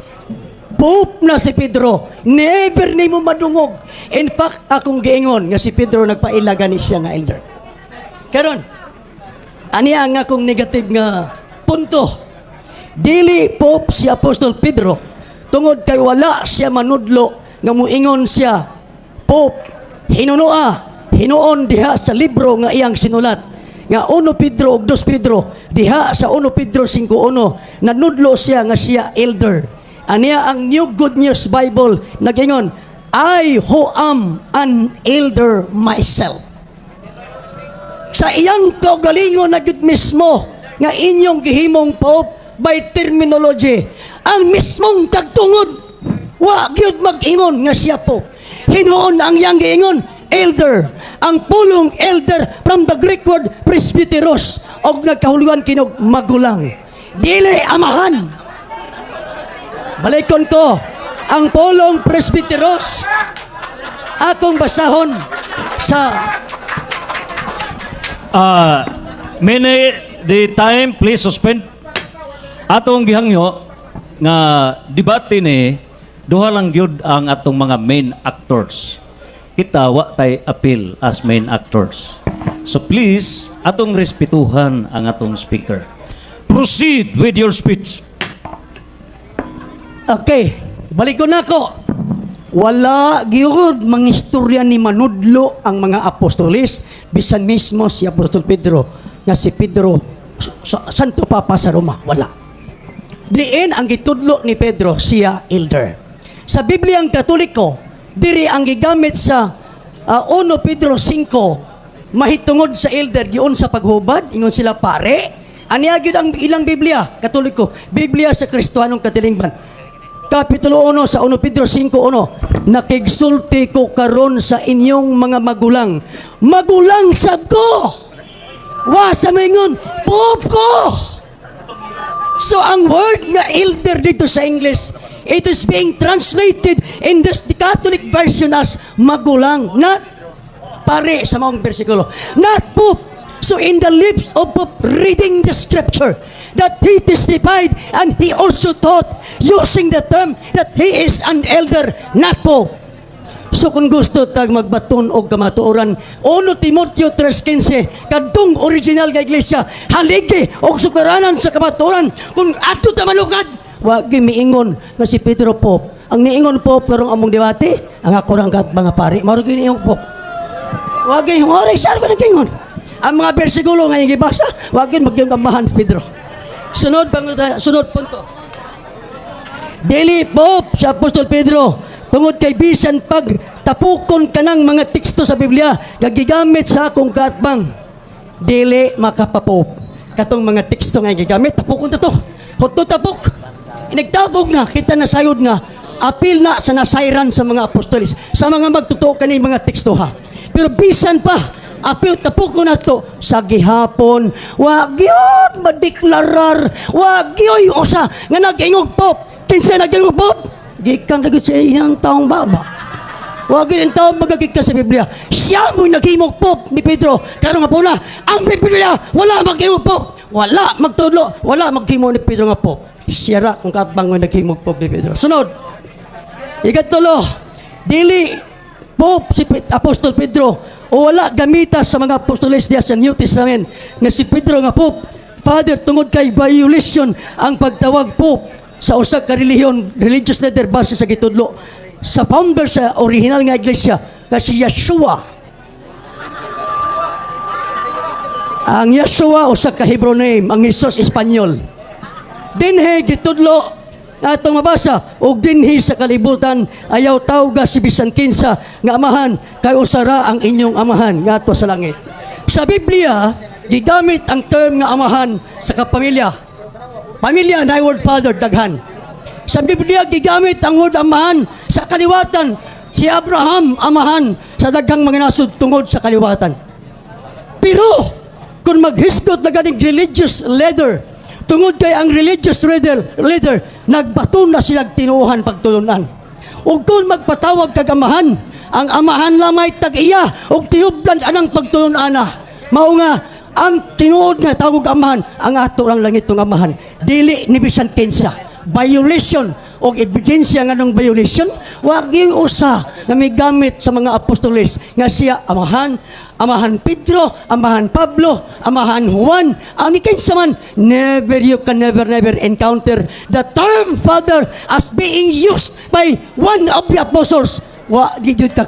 Pope na si Pedro. Never nimo madungog. In fact, akong giingon nga si Pedro nagpaila gani siya nga elder. Karon, ani ang akong negative nga punto. Dili Pope si Apostol Pedro tungod kay wala siya manudlo nga muingon siya Pope hinunoa hinuon diha sa libro nga iyang sinulat nga 1 Pedro ug 2 Pedro. Diha sa 1 Pedro 5:1 nanudlo siya nga siya elder. Aniya ang New Good News Bible nagingon, "I who am an elder myself." Sa iyang kaugalingon na gyud mismo nga inyong gihimong Pope by terminology, ang mismong kagtungod wa gyud mag-ingon nga siya Pope. Hinuon ang iyang giingon elder. Ang pulong elder from the Greek word presbyteros og nagkahulugan kinog magulang, dili amahan. Balikon ko ang pulong presbyteros, akong basahon sa Many the time, please suspend. Atong gihangyo nga debate ni duha lang gyud ang atong mga main actors. Kita wa tay appeal as main actors. So please, atong respetuhan ang atong speaker. Proceed with your speech. Okay, balik ko na ako. Wala gyud mangistorya ni manudlo ang mga apostoles, bisan mismo si Apostol Pedro nga si Pedro Santo Papa sa Roma, wala. Diin ang gitudlo ni Pedro siya elder. Sa Biblia ang Katoliko, diri ang gigamit sa 1 Pedro 5 mahitungod sa elder giun sa paghubad, ingon sila pare. Aniya gyud ang ilang Biblia Katoliko, Biblia sa Kristohanong Katilingban. Kapitulo 1 sa 1 Pedro 5:1, "Nakigsulti ko karon sa inyong mga magulang." Magulang sab ko. Wa sa maingon, Pope ko. So ang word nga elder dito sa English, it is being translated in this the Catholic version as magulang, not pare sa maong bersikulo, not Pope. So in the lips of Pope reading the scripture that he testified and he also taught using the term that he is an elder, not Pope. So kung gusto tag magbaton og kamatuoran, 1 Timoteo 3:15, kadtong original nga iglesia, haligi og sukaranan sa kamatuoran. Kung adto ta manukad, wa gyud miingon nga si Pedro Pope. Ang niingon Pope karong among debate, ang ako rang kat mga pari, mao gyud niingon Pope. Wa gyud oray saan ko nagingon. Ang mga bersikulo nga iyang gibasa, wa gyud magyung amahan si Pedro. Sunod panguta, sunod punto. Dili Pope si Apostol Pedro tungod kay bisan pag Tapukon kanang mga teksto sa Biblia nga gigamit sa akong kaatbang. Dili makapapop. Katong mga teksto nga gigamit, tapukon ta to. Hutto tapok. Nagtabog na, kita na sayod nga, apil na sa nasayran sa mga apostolis, sa mga magtotoo kani mga teksto ha. Pero bisan pa, apil tapok ko na to sa gihapon, wa gyud madeklarar, wa gyoy usa nga nag-ingog Pope. Kinsa nag-ingog Pope? Gikan ra gyud sa iyang taong baba. Wa gyud ang taong magagika sa Biblia. Siya mo naghimog Pope ni Pedro. Karon nga po na, ang Biblia wala maghimog Pope. Wala magtudlo, wala maghimo ni Pedro nga Pope. Siya ra kung kaatbang nga naghimog Pope ni Pedro. Sunod. Ikatulo, dili Pope si Apostol Pedro o wala gamita sa mga apostoles diya sa New Testament nga si Pedro nga Pope Father tungod kay violation ang pagtawag Pope sa usa ka relihiyon, religious leader, base sa gitudlo sa founder sa original nga iglesia nga si Yeshua. Ang Yeshua usa ka Hebrew name, ang Jesus Espanyol. Dinhi gitudlo atong mabasa og dinhi sa kalibutan ayaw tawga si bisan kinsa nga amahan kay usara ang inyong amahan nga ato sa langit. Sa Biblia gigamit ang term nga amahan sa kapamilya. Pamilya na word father daghan. Sa Biblia gigamit ang word amahan sa kaliwatan. Si Abraham amahan sa daghang mga nasod tungod sa kaliwatan. Pero kung maghisgot na ganing religious leader, tungod kay ang religious leader nagbaton na silang tinuohan pagtulunan. Ug kung magpatawag kag amahan, ang amahan lamay tag-iya ug tinubdan anang pagtulunan. Mao nga ang tinuod nga tawag amahan, ang ato lang langit tong amahan. Dili ni bisan kinsa. Violation og ebidensya nganong violation, wa gyud usa nga may gamit sa mga apostoles nga siya amahan, amahan Pedro, amahan Pablo, amahan Juan, ang ni kinsa man. Never, you can never, never encounter the term father as being used by one of the apostles. Wa di jud ka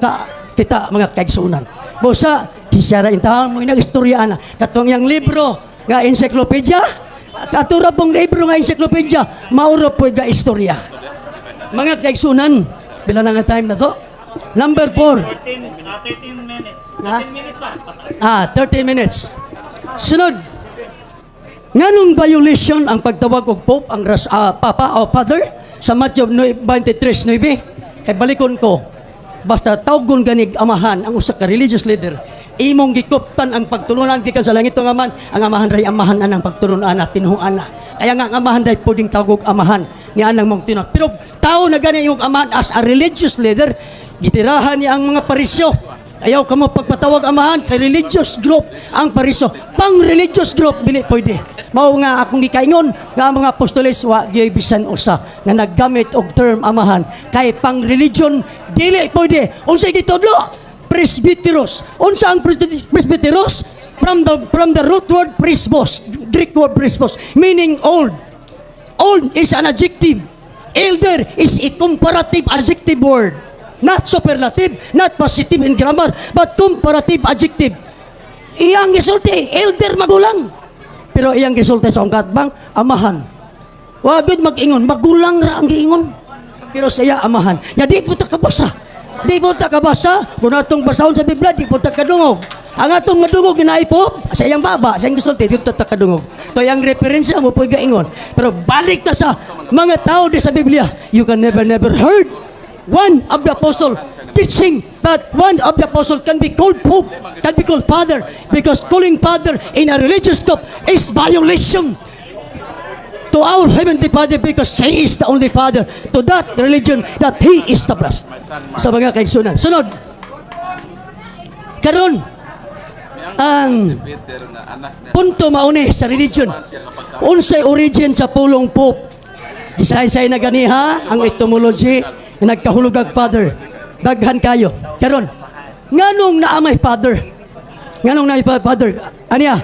kita, mga kaigsunan. Busa kisara intahan mo inang istorya ana katong yang libro nga encyclopedia, katura pong libro nga encyclopedia, mauro po ga istorya. Mga kaigsunan, pila na nga time na to? Number 4. 13 minutes. Ha? 13 minutes pa. Ah, 30 minutes. Sunod. Nganong violation ang pagtawag og Pope ang Papa o Father sa Matthew 23:9? Kay balikon ko. Basta tawgon ganig amahan ang usa ka religious leader, imong gikuptan ang pagtulunan gikan sa langit nga amahan, ang amahan ray amahan anang pagtulunan na tinuohan na. Kaya nga ang amahan ray pwedeng tawgog amahan ni anang mong tinuod. Pero tao na gani yung amahan as a religious leader, gitirahan niya ang mga parisyo. Ayaw kamo pagpatawag amahan kay religious group ang pariso. Pang religious group dili pwede. Mao nga akong gikaingon nga ang mga apostoles wa gyud bisan usa nga naggamit og term amahan kay pang religion dili pwede. Unsay gitudlo? Presbyteros. Unsa ang presbyteros? From the root word presbos, Greek word presbos, meaning old. Old is an adjective. Elder is a comparative adjective word. Not superlative, not positive in grammar, but comparative adjective. Iyang gisulti, elder, magulang. Pero iyang gisulti sa akong katbang, amahan. Wa gud mag-ingon, magulang ra ang giingon. Pero saya amahan. Nya di po ta kabasa. Di po ta kabasa. Kung atong basahon sa Biblia, di po ta kadungog. Ang atong madungog na po sa iyang baba, sa iyang gisulti, di po ta kadungog. To iyang referensya mo po gaingon. Pero balik ta sa mga tao di sa Biblia, you can never, never heard one of the apostle teaching that one of the apostle can be called Pope, can be called Father, because calling Father in a religious scope is violation to our Heavenly Father because He is the only Father to that religion that He established. Sa mga kaigsunan. Sunod. Karon, ang punto mauni sa religion. Unsay origin sa pulong Pope? Gisay-say na ganiha ang etymology nga nagkahulugag father. Daghan kayo. Karon, nganong naa may father? Nganong naa may father? Aniya,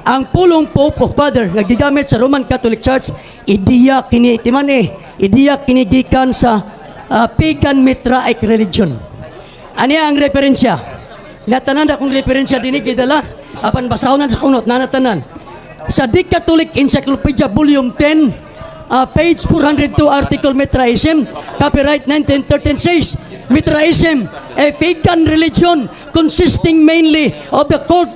ang pulong Pope of Father nga gigamit sa Roman Catholic Church, ideya kini timan eh, ideya kini gikan sa pagan Mithraic religion. Aniya ang referensya. Natanan akong referensya dinhi gidala apan basahon na sa kunot nanatanan. Sa The Catholic Encyclopedia Volume 10, page 402, article Mithraism, copyright 1913 says, Mithraism, a pagan religion consisting mainly of the cult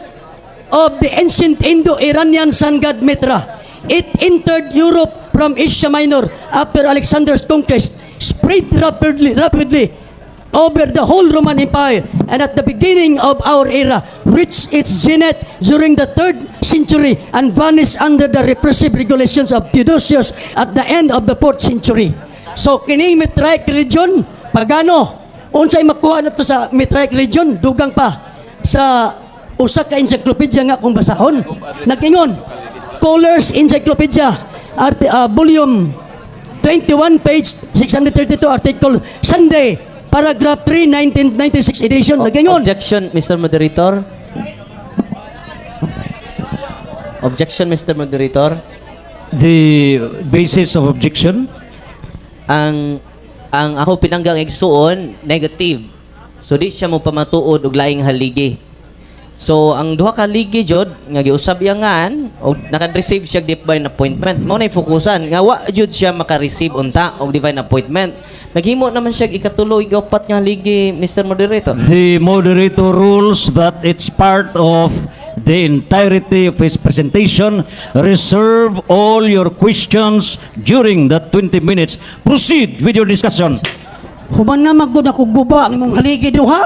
of the ancient Indo-Iranian sun god Mithra. It entered Europe from Asia Minor after Alexander's conquest, spread rapidly over the whole Roman Empire, and at the beginning of our era, reached its zenith during the third century and vanished under the repressive regulations of Theodosius at the end of the fourth century. So, kining Mithraic religion, pagano, unsay makuha na to sa Mithraic religion, dugang pa sa usa ka encyclopedia nga kung basahon. Nag-ingon, Coller's Encyclopedia, volume 21, page 632, article Sunday, paragraph 3, 1996 edition. Nag-ingon. Objection, Mr. Moderator. Objection, Mr. Moderator. The basis of objection? Ang ako pinanggang igsuon negative. So di siya mo pamatuod og laing haligi. So ang duha ka haligi jud nga giusab iyangan og naka-receive siya og divine appointment. Mao na fokusan nga wa jud siya maka-receive unta og divine appointment. Naghimo naman siya og ikatulo, ikaupat nga haligi, Mr. Moderator. The moderator rules that it's part of the entirety of his presentation. Reserve all your questions during that 20 minutes. Proceed with your discussion. Human na magud ako guba ang imong haligi duha.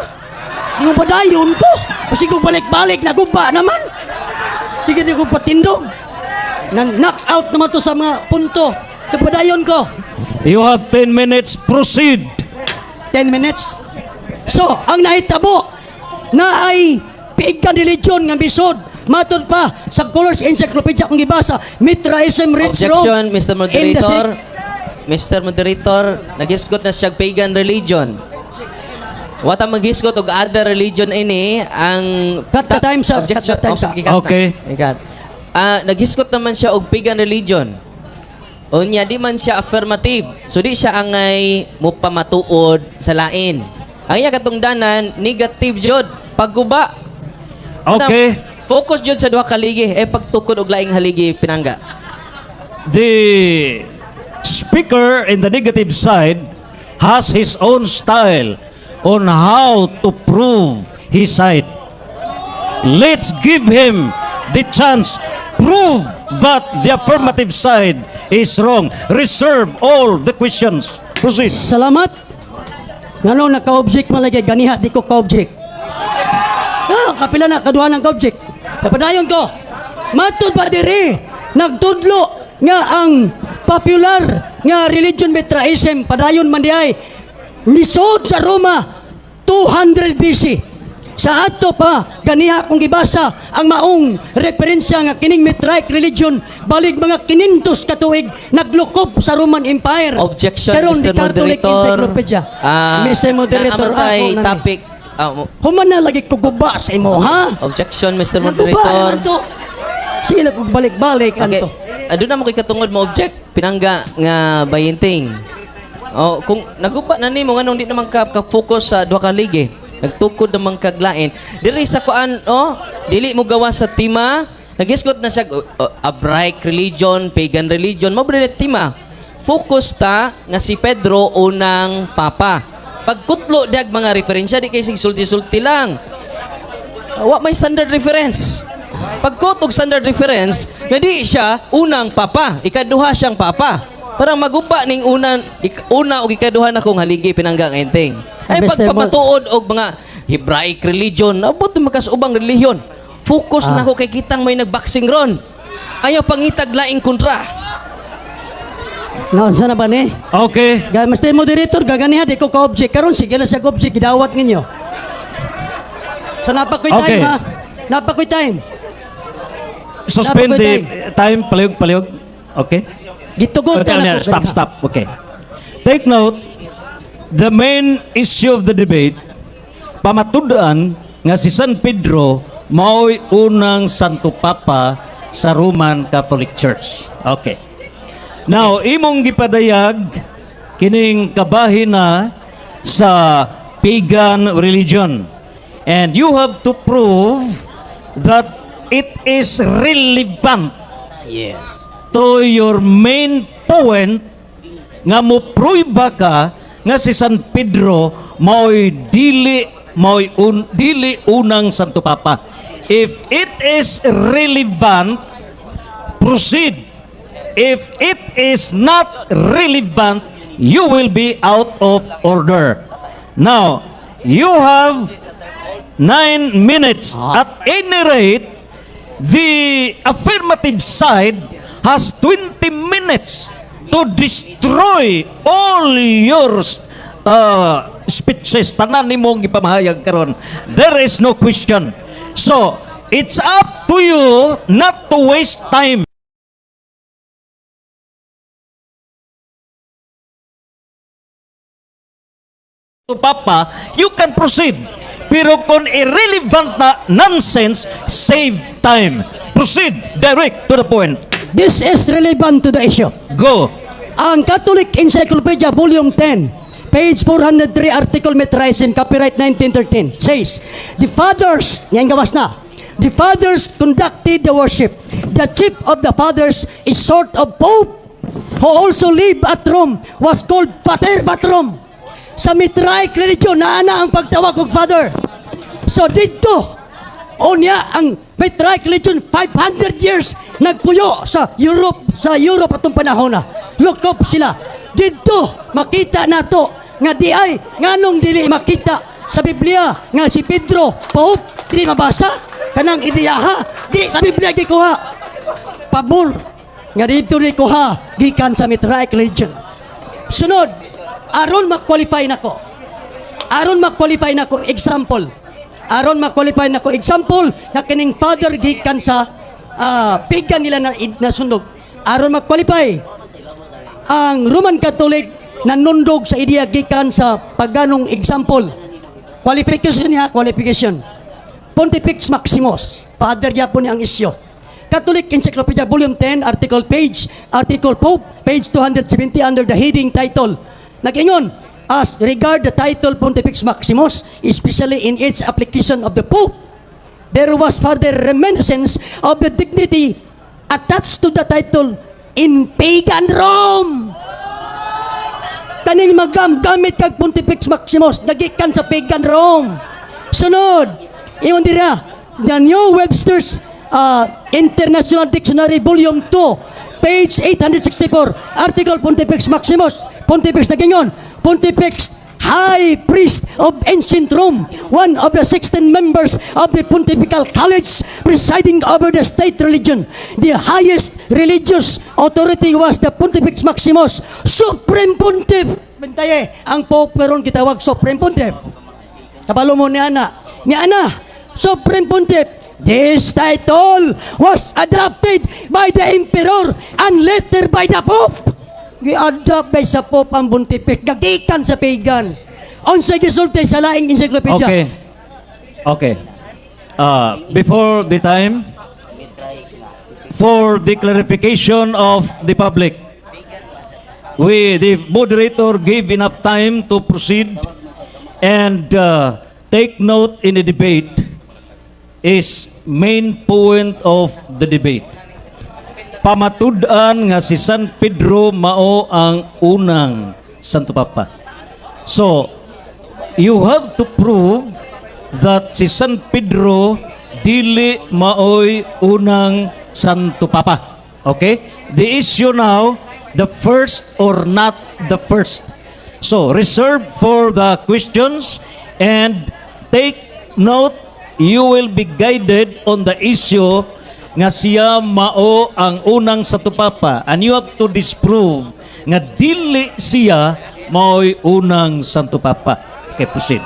Imong padayon ko. Kasi kung balik-balik na guba naman. Sige, di ko patindog. Na knock out naman to sa mga punto. Sa padayon ko. You have 10 minutes. Proceed. 10 minutes. So, ang nahitabo na ay pagan religion nga bisod. Matod pa sa Coller's Encyclopedia kung gibasa, Mithraism reached Objection, Rome Mr. in the Moderator. Mr. Moderator, naghisgot na siya pagan religion. Wata maghisgot og other religion ini ang Cut the time, sir. Objection. Cut the time, sir. Okay, cut na. Okay. Ikat. Ah, naghisgot naman siya og pagan religion. Unya di man siya affirmative. So di siya angay mo pamatuod sa lain. Ang iya katungdanan negative jud, pagguba. Okay. Focus jud sa duha ka haligi eh pagtukod og laing haligi, pinangga. The speaker in the negative side has his own style on how to prove his side. Let's give him the chance prove that the affirmative side is wrong. Reserve all the questions. Proceed. Salamat. Ngano naka-object man lagi ganiha di ko ka-object. Ah, kapila na kaduha ng ka-object. Napadayon ko. Matud pa diri nagtudlo nga ang popular nga religion Mithraism padayon man di ay nisod sa Roma 200 BC. Sa ato pa ganiha kung gibasa ang maong referensya nga kining Mithraic religion balig mga 500 ka tuig naglukob sa Roman Empire. Objection, Karon, Mr. the Catholic Moderator. Encyclopedia. Ah, Mr. Moderator, naa man tay ako na ni. topic. Ah, Human na lagi ko guba sa imo, ha? Objection, Mr. Naguba Moderator. naman to. Sige lang kung balik-balik Okay. anto. Aduna mo kay katungod mo object, pinangga nga bayinting. Oh, kung naguba na nimo nganong di naman ka focus sa duha ka haligi? Nagtukod naman kag lain. Diri sa kuan oh, dili mo gawa sa tema. Nagisgot na siya oh, oh, Abrahamic religion, pagan religion, mo ba tema? Focus ta nga si Pedro unang papa. Pagkutlo dag mga referensya, di kay sig sulti-sulti lang. Wa may standard reference. Pagkot og standard reference, nga di siya unang papa, ikaduha siyang papa. Parang maguba ning una una og ikaduha na kong haligi, pinanggang enteng. Ay Mr. pagpamatuod og mga Hebraic religion, abot na makas ubang relihiyon. Focus na ko kay kitang may nagboxing ron. Ayaw pangitag laing kontra. Naunsa na ba ni? Okay. Ga Mr. Moderator, gaganiha di ko ka-object. Karon sige na siya ka-object, gidawat ninyo. So napakoy time ha. Napakoy time. Suspend Dapat the time. Palihog, palihog. Okay. Gitugot Okay, na na, nako stop, ganiha. Stop. Okay. Take note, the main issue of the debate, pamatudan nga si San Pedro mao'y unang Santo Papa sa Roman Catholic Church. Okay. Now, imong gipadayag kining kabahin na sa pagan religion. And you have to prove that it is relevant to your main point nga mo prueba ka. nga si San Pedro mao'y dili unang Santo Papa. If it is relevant, proceed. If it is not relevant, you will be out of order. Now, you have 9 minutes. At any rate, the affirmative side has 20 minutes to destroy all your speeches. Tanan nimong gipamahayag karon. There is no question. So, it's up to you not to waste time. To Papa, you can proceed. Pero kung irrelevant na nonsense, save time. Proceed direct to the point. This is relevant to the issue. Go. Ang Catholic Encyclopedia, Volume 10, page 403, article Mithraism, copyright 1913, says, "The fathers," yan gawas na, "the fathers conducted the worship. The chief of the fathers is sort of pope, who also lived at Rome, was called Pater Patrum." Sa Mithraic religion, naana ang pagtawag og father. So dito, unya ang Mithraic religion 500 years nagpuyo sa Europe atong panahon na. Lukop sila. Dito makita nato nga di ay nganong dili makita sa Biblia nga si Pedro Pope, dili mabasa kanang ideyaha, di sa Biblia gikuha. Pabor nga dito ni kuha gikan sa Mithraic religion. Sunod, aron ma-qualify nako example, aron ma-qualify nako example nga kining father gikan sa pagan nila na nasunog. Aron ma-qualify, ang Roman Catholic nanundog sa ideya gikan sa paganong example. Qualification niya, qualification. Pontifex Maximus, father gyapon ni ang isyo. Catholic Encyclopedia, Volume 10, article page, article Pope, page 270 under the heading title. Nag-ingon, "As regard the title Pontifex Maximus, especially in its application of the Pope, there was further reminiscence of the dignity attached to the title in pagan Rome." Kaning magam gamit kag Pontifex Maximus nagikan sa pagan Rome. Sunod, ingon dira, the New Webster's International Dictionary, Volume 2, page 864, article Pontifex Maximus, Pontifex, nagingon, "Pontifex, High Priest of Ancient Rome, one of the 16 members of the Pontifical College presiding over the state religion. The highest religious authority was the Pontifex Maximus, Supreme Pontiff." Bentaye, ang Pope karon gitawag Supreme Pontiff. Kabalo mo ni ana. Ni ana, Supreme Pontiff. "This title was adopted by the Emperor and later by the Pope." Gi-adopt by sa Pope ang Pontifex. Gagikan sa pagan. Unsa gisulti sa laing encyclopedia? Okay. Okay. Before the time, for the clarification of the public, we, the moderator gave enough time to proceed and take note in the debate is main point of the debate. Pamatud-an nga si San Pedro mao ang unang Santo Papa. So, you have to prove that si San Pedro dili maoy unang Santo Papa. Okay? The issue now, the first or not the first. So, reserve for the questions and take note, you will be guided on the issue nga siya mao ang unang Santo Papa and you have to disprove nga dili siya mao'y unang Santo Papa. Okay, proceed.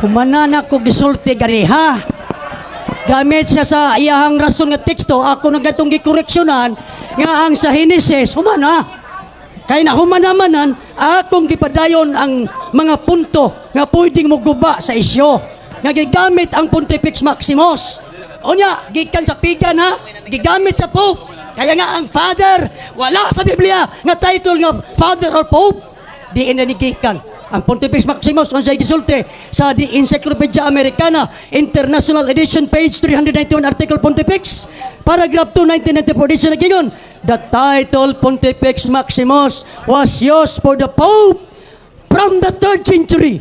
Humana na ko gisulti gani ha. Gamit siya sa iyahang rason nga teksto, ako na gatong gikoreksyonan nga ang sa Henesis, humana. Kay na humana manan, akong gipadayon ang mga punto nga pwedeng moguba sa isyo. Nga gigamit ang Pontifex Maximus. Unya, gikan sa pagan ha, gigamit sa Pope. Kaya nga ang father, wala sa Biblia nga title nga father or Pope. Di na ni gikan. Ang Pontifex Maximus, unsay gisulti sa The Encyclopedia Americana, International Edition, page 391, article Pontifex, paragraph 2, 1994 edition, nagingon, "The title Pontifex Maximus was used for the Pope." From the third century,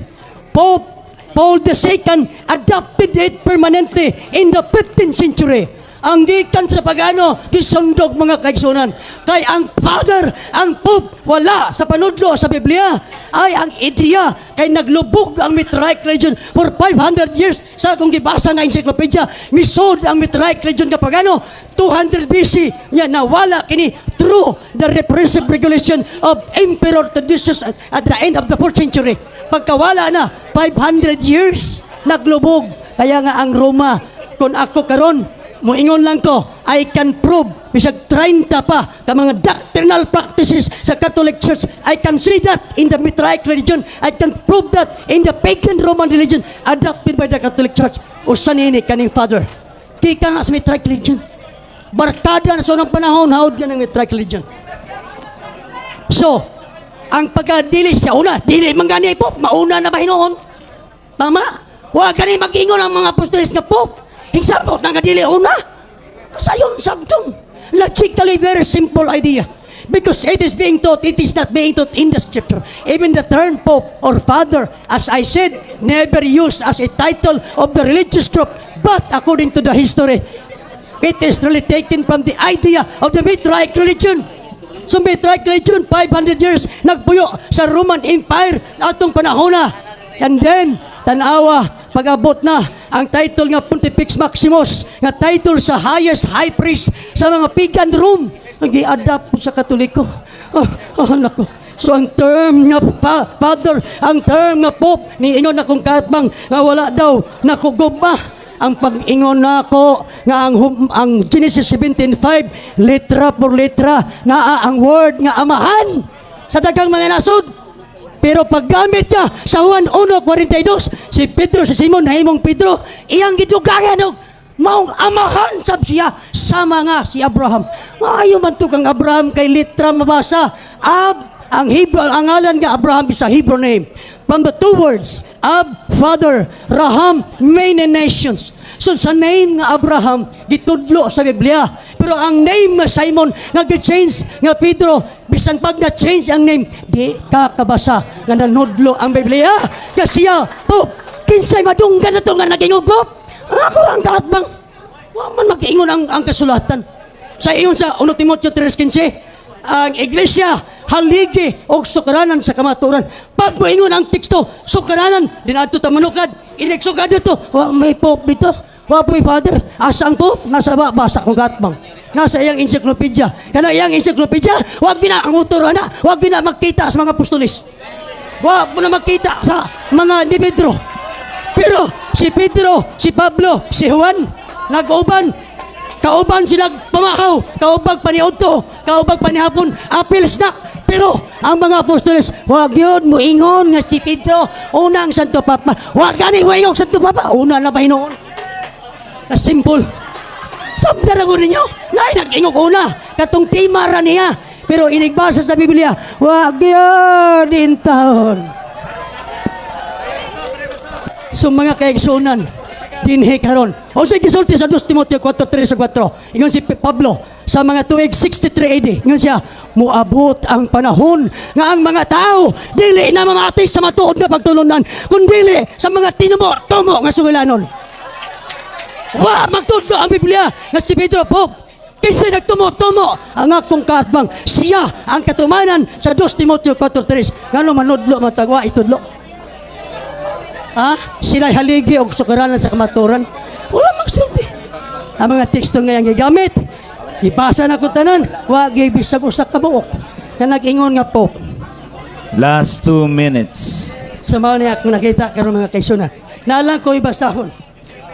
Pope Paul II adopted it permanently in the 15th century. Ang gikan sa pagano, gisundog, mga kaigsunan. Kay ang father, ang Pope, wala sa panudlo sa Biblia. Ay ang ideya, kay naglubog ang Mithraic religion for 500 years sa akong gibasa nga encyclopedia. Misod ang Mithraic religion nga pagano, 200 BC, yan, nawala kini through the repressive regulation of Emperor Theodosius at the end of the 4th century. Pagkawala na, 500 years, naglubog. Kaya nga ang Roma, kung ako karon moingon lang ko, I can prove bisag 30 pa ka mga doctrinal practices sa Catholic Church. I can see that in the Mithraic religion. I can prove that in the pagan Roman religion adopted by the Catholic Church. Usa niini kaning father. Gikan na sa Mithraic religion. Barkada na sa unang panahon, haod ka ng Mithraic religion. So, ang pagkadili siya una, dili man gani Pope, mauna na ba hinuon? Tama? Wa gani mag-ingon ang mga apostoles nga Pope. Hingsamot na nga dili una. Kasayon sabtong. Logically, very simple idea. Because it is being taught, it is not being taught in the scripture. Even the term Pope or Father, as I said, never used as a title of the religious group. But according to the history, it is really taken from the idea of the Mithraic religion. So Mithraic religion, 500 years, nagpuyo sa Roman Empire atong panahon na. And then, tanawa, pag-abot na ang title nga Pontifex Maximus, nga title sa highest high priest sa mga pagan Rome, ang gi-adapt sa Katoliko. Ah, nako. So ang term nga father, ang term nga Pope, niingon akong kaatbang nga wala daw nakuguma ang pag-ingon nako nga ang Genesis 17:5, letra por letra naa ang word nga amahan sa daghang mga nasod. Pero paggamit niya sa Juan 1:42, si Pedro, si Simon nahimong Pedro, iyang gidugangan og maong amahan sab siya sama nga si Abraham. Maayo man to kang Abraham kay litra mabasa. Ab ang Hebrew, ang ngalan nga Abraham is a Hebrew name. From the two words, Ab, father, Raham, many nations. So sa name nga Abraham, gitudlo sa Biblia. Pero ang name nga Simon, nga gi-change nga Pedro, bisan pag na-change ang name, di ka kabasa nga nanudlo ang Biblia. Kasi siya, Pope, kinsay madunggan na to nga naging Pope? Ako ang kaatbang. Wa man mag-ingon ang kasulatan. Sa iyon sa 1 Timoteo 3:15, ang iglesia haligi og sukaranan sa kamatuoran. Pag moingon ang teksto, sukaranan, dinadto ta manukad, inigsukad dito, wa may Pope dito, wa may father, asa ang Pope? Nasa ba, basa kong katbang. Nasa iyang encyclopedia. Kana iyang encyclopedia, wag gina ang author ana, wag gina makita sa mga apostoles. Wa mo na makita sa mga ni Pedro. Pero si Pedro, si Pablo, si Juan, nag-uban, kauban sila pamakaw, kaubag paniudto, kaubag panihapon, apil snack. Pero ang mga apostoles, wag yun moingon nga si Pedro, unang Santo Papa. Wag gani moingon Santo Papa, una na ba hinuon? Kasimple. Sabda na ko ninyo, nay nag-ingog una, katong tema ra niya. Pero inigbasa sa Biblia, wag yun in taon. So mga kaigsunan, dinhi karon. O sa gisulti sa 2 Timoteo 4:3 4. Ingon si Pablo sa mga tuig 63 AD. Ingon siya, muabot ang panahon nga ang mga tao dili na mamati sa matuod nga pagtulunan, kun dili sa mga tinumo-tumo nga sugilanon. Wa magtudlo ang Biblia nga si Pedro Pope. Kinsa nagtumo-tumo ang akong kaatbang, siya ang katumanan sa 2 Timoteo 4:3. Ngano manudlo matagwa itudlo? Ha? Sila'y haligi og sukaranan sa kamaturan. Wala magsulti. Ang mga teksto nga yang gigamit, ibasa na ko tanan, wa gyud bisag usa ka buok nga nag-ingon nga Pope. Last 2 minutes. Sa mga niya akong nakita karon, mga kaisuna. Nalang ko ibasahon.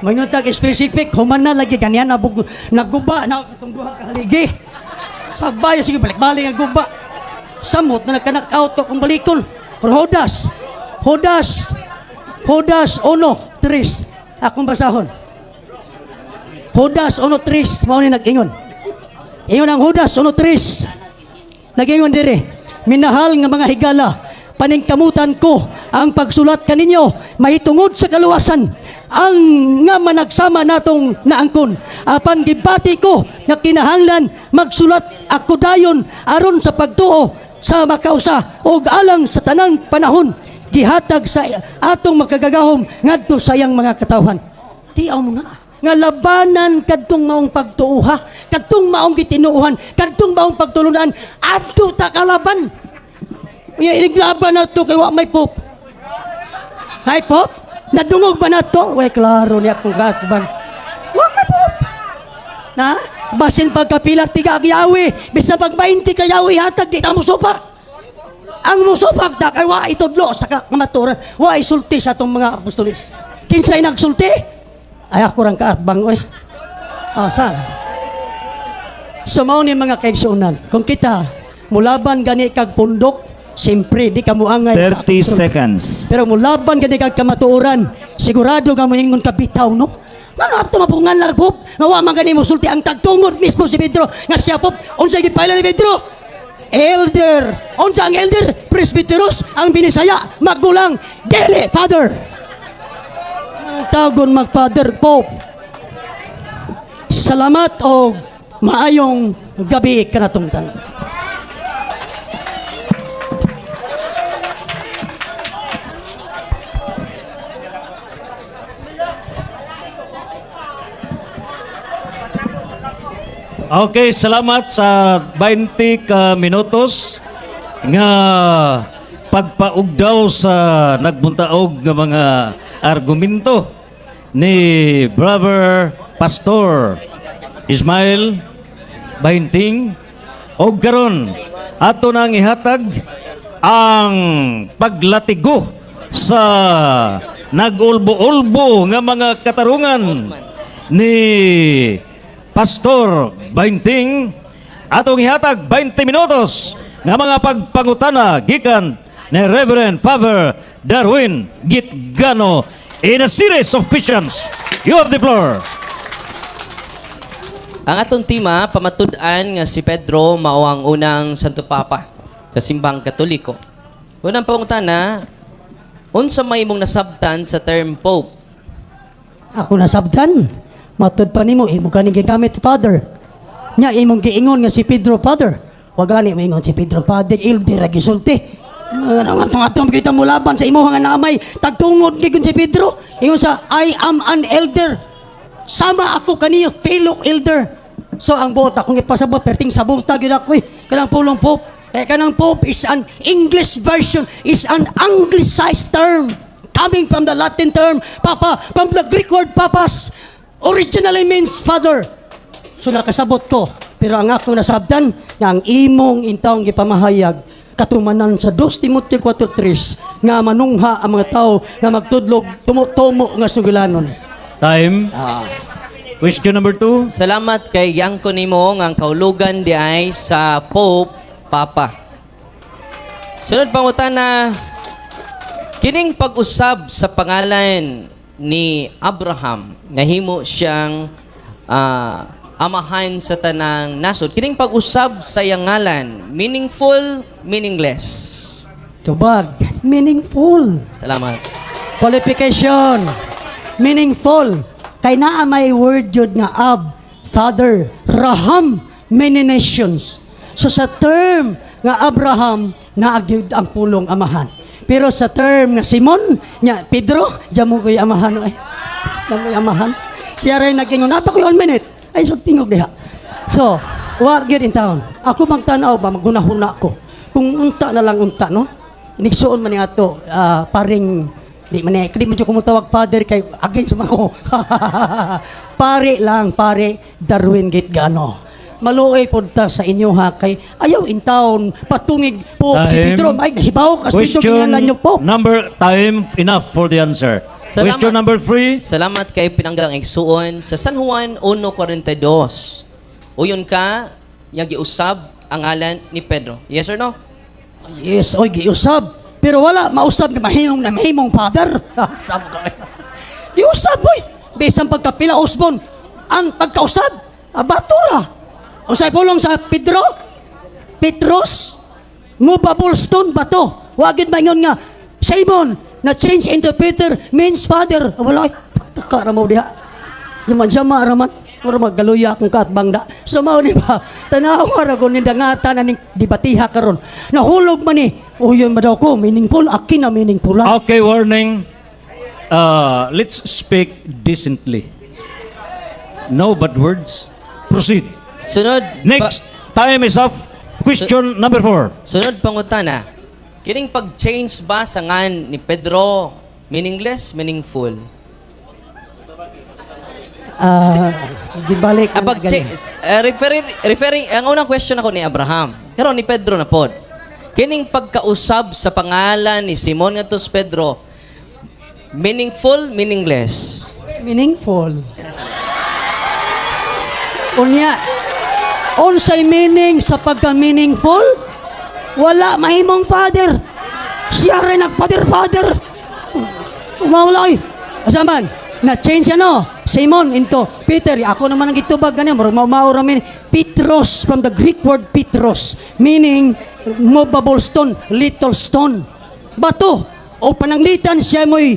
Mangyun tag specific, human na lagi ganyan nabug, naguba na katong duha ka haligi. Sa bayo sige balik-balik ang guba. Samot na nagkanak out kung balikon. Judas. Judas. Judas 1:3. Akong basahon. Judas 1:3 mao ni nag-ingon. Ingon ang Judas 1:3. Nag-ingon dire, "Minahal nga mga higala, paningkamutan ko ang pagsulat kaninyo mahitungod sa kaluwasan ang nga managsama natong naangkon. Apan gibati ko nga kinahanglan magsulat ako dayon aron sa pagtuo sa makausa ug alang sa tanang panahon." Gihatag sa atong makagagahom ngadto sa iyang mga katawhan. Tiaw mo nga labanan kadtong maong pagtuuha, kadtong maong gitinuohan, kadtong maong pagtulunan, adto ta kalaban. Unya iliglaban na to kay wa may Pope. Hay Pope? Nadungog ba na to? Way klaro niya akong gakban. Wa may Pope. Na? Basin pagkapila tiga yawi, bisan pag 20 ka yawi hatag di ta mosupak. Ang musupak ta kay wa itudlo sa kamaturan, wa isulti sa atong mga apostolis. Kinsay nagsulti? Ay, ako rang kaatbang oy. Ah, sa. So mao ni, mga kaigsuonan, kung kita mulaban gani kag pundok, siyempre di ka muangay sa 30 seconds. Pero mulaban gani kag kamatuoran, sigurado ka moingon ka bitaw, no? Ngano ato mapungan lang Pope? Nga wa man gani mosulti ang tagtungod mismo si Pedro nga siya Pope. Unsay gipaila ni Pedro? Elder. Unsa ang elder? Presbyteros ang Binisaya, magulang, dili father. Ang tagon mag-father, Pope. Salamat og maayong gabi kanatong tanan. Okay, salamat sa 20 ka minutos nga pagpaugdaw sa nagbuntaog nga mga argumento ni Brother Pastor Ismael Bainting. Og karon ato nang ihatag ang paglatigo sa nagulbo-ulbo nga mga katarungan ni Pastor Bainting. Atong ihatag 20 minutos nga mga pagpangutana gikan ni Reverend Father Darwin Gitgano in a series of questions. You have the floor. Ang atong tema, pamatud-an nga si Pedro mao ang unang Santo Papa sa Simbang Katoliko. Unang pangutana, unsa may imong nasabtan sa term Pope? Ako nasabtan. Matud pa nimo imo kaning gigamit father. Nya imong giingon nga si Pedro father. Wa gani moingon si Pedro father, elder ra gisulti. Ano nga atong kita mo laban sa imo nga naamay tagtungod gyud si Pedro. Ingon sa, "I am an elder." Sama ako kaniyo, fellow elder. So ang buot akong ipasabot perting sabuta gyud ako eh. Kanang pulong Pope. Eh, kanang Pope is an English version, is an anglicized term coming from the Latin term papa, from the Greek word papas, originally means father. So nakasabot ko. Pero ang ako nasabtan, nga ang imong intawong gipamahayag, katumanan sa 2 Timoteo 4.3, nga manungha ang mga tao nga magtudlog tumo-tumo nga sugilanon. Time. Question number 2. Salamat kay Yangko nimo nga ang kaulugan di ay sa Pope, Papa. Sunod pangutana, kining pag-usab sa pangalan ni Abraham nahimo siyang amahan sa tanang nasod. Kining pag-usab sa iyang ngalan, meaningful, meaningless? Tubag, meaningful. Salamat. Qualification. Meaningful. Kay naa may word yun nga ab, father, Raham, many nations. So sa term nga Abraham, naa gyud ang pulong amahan. Pero sa term nga Simon, nya Pedro, diyan mo ko'y amahan. Ay, diyan mo'y amahan. Siya rin nag-ingon, "Napa ko one minute." Ay, so tingog diha. So, wa gyud in town. Ako magtanaw ba, maghuna-huna ko. Kung unta na lang unta, no? Inigsuon man ni ato, paring, di man eh, di man ko mutawag father kay against man ko. Pare lang, pare Darwin Gitgano. Maluoy pod ta sa inyo ha kay ayaw in town patungig po si Time. Pedro ay hibaw kas Pedro Question kinahanglan niyo po. number time enough for the answer. Salamat. Question number 3. Salamat kay pinanggang igsuon sa San Juan 1.42. Uyon ka, nga giusab ang ngalan ni Pedro. Yes or no? Yes, oy giusab. Pero wala mausab nga mahimong na mahimong father. Sab ko. Giusab boy. Bisan pagkapila usbon ang pagkausab, abatura. Usay pulong sa Pedro? Petros, movable stone, bato. Wa gid maingon nga Simon na change into Peter means father. Wala, taka ra mo diha. Jama-jama ra man. Pero maggaluya akong kaatbang da. So mao ni ba, tanawa ra ko ni dangata na ning debatiha karon. Nahulog man ni. Uyon ba daw ko, meaningful, akin na meaningful lang. Okay, warning. Let's speak decently. No bad words. Proceed. Sunod Next, time is up. Question number 4. Sunod pangutana. Kining pag-change ba sa ngan ni Pedro meaningless, meaningful? Ah, gibalik Ang na pag referring ang unang question ako ni Abraham. Pero ni Pedro na pod. Kining pagkausab sa pangalan ni Simon ngadto sa Pedro, meaningful, meaningless? Meaningful. Unya, unsay meaning sa pagka-meaningful? Wala mahimong father. Siya rin nagpader-father. Mawala ay. Asa man? Na-change ano? Simon into Peter. Ako naman ang gitubag ganyan. Murag mao ra min. Petros, from the Greek word Petros, meaning movable stone, little stone. Bato. O pananglitan siya mo'y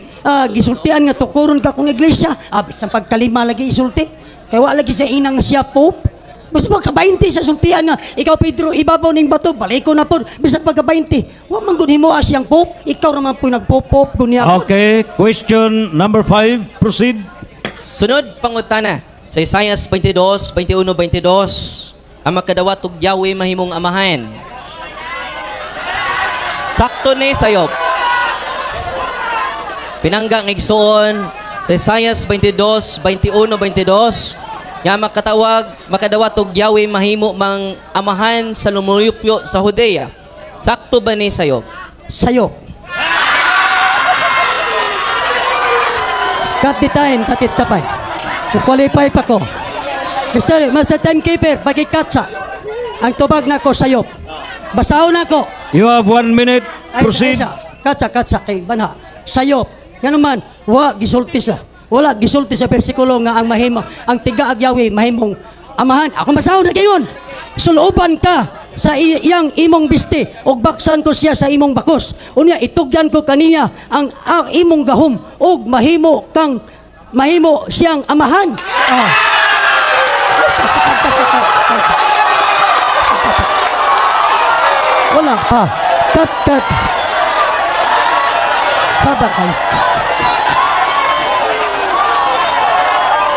gisultian nga tukuron ka kung iglesia. Ah, bisan pagkalima lagi isulti. Kaya wala lagi siya inang siya pope. Basta pagka 20 sa sultian nga, ikaw Pedro, ibabaw ning bato, baliko na po. Bisan pagka 20, wa man gud himoa siyang pope. Ikaw ra man po nagpop-pop kunya. Okay, question number 5. Proceed. Sunod pangutana sa Isaias 22, 21, 22. Ang makadawat og Yahweh mahimong amahan. Sakto ni sayop. Pinangga ang igsoon sa Isaias 22, 21, 22. Nga makadawat og Yahweh mahimo mang amahan sa lumuyupyo sa Judea. Sakto ba ni sayop? Sayop. Cut the time, cut it tapay. Qualify pa ko. Mr. Timekeeper, pagikatsa. Ang tubag nako sayop. Basahon nako. You have 1 minute. Ay, Proceed. Ay, sa, katsa, katsa, kay banha. Sayop. Nga naman, wa gisulti sa. Wala gisulti sa bersikulo nga ang mahimo, ang tiga agyawi mahimong amahan. Ako masahon na gayon. Suluban ka sa iyang imong biste ug baksan ko siya sa imong bakos. Unya itugyan ko kaniya ang imong gahom ug mahimo kang mahimo siyang amahan. Ah. Ay, sa- sa- Wala pa. Cut, cut. Saba kayo.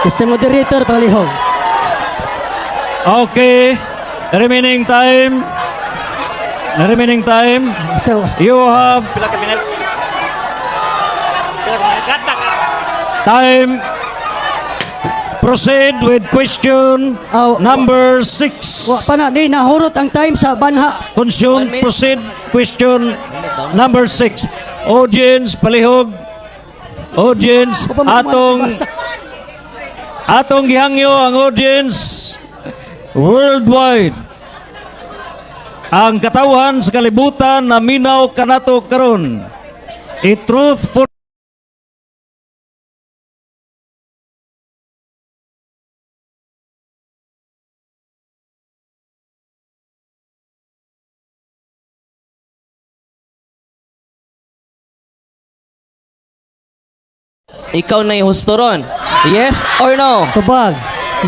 Mr. Moderator, palihog. Okay. Remaining time. Remaining time. So, You have Pila ka minutes? Pila ka minutes? Cut na, cut. time. Proceed with question Oh, number 6. wa pa na, di nahurot ang time sa banha. Consume, One minute. proceed. Question number 6. Audience, palihog. Audience, Upa, atong gihangyo ang audience worldwide. Ang katawhan sa kalibutan na minaw kanato karon. I-truthful Ikaw na husto ron. Yes or no? Tubag,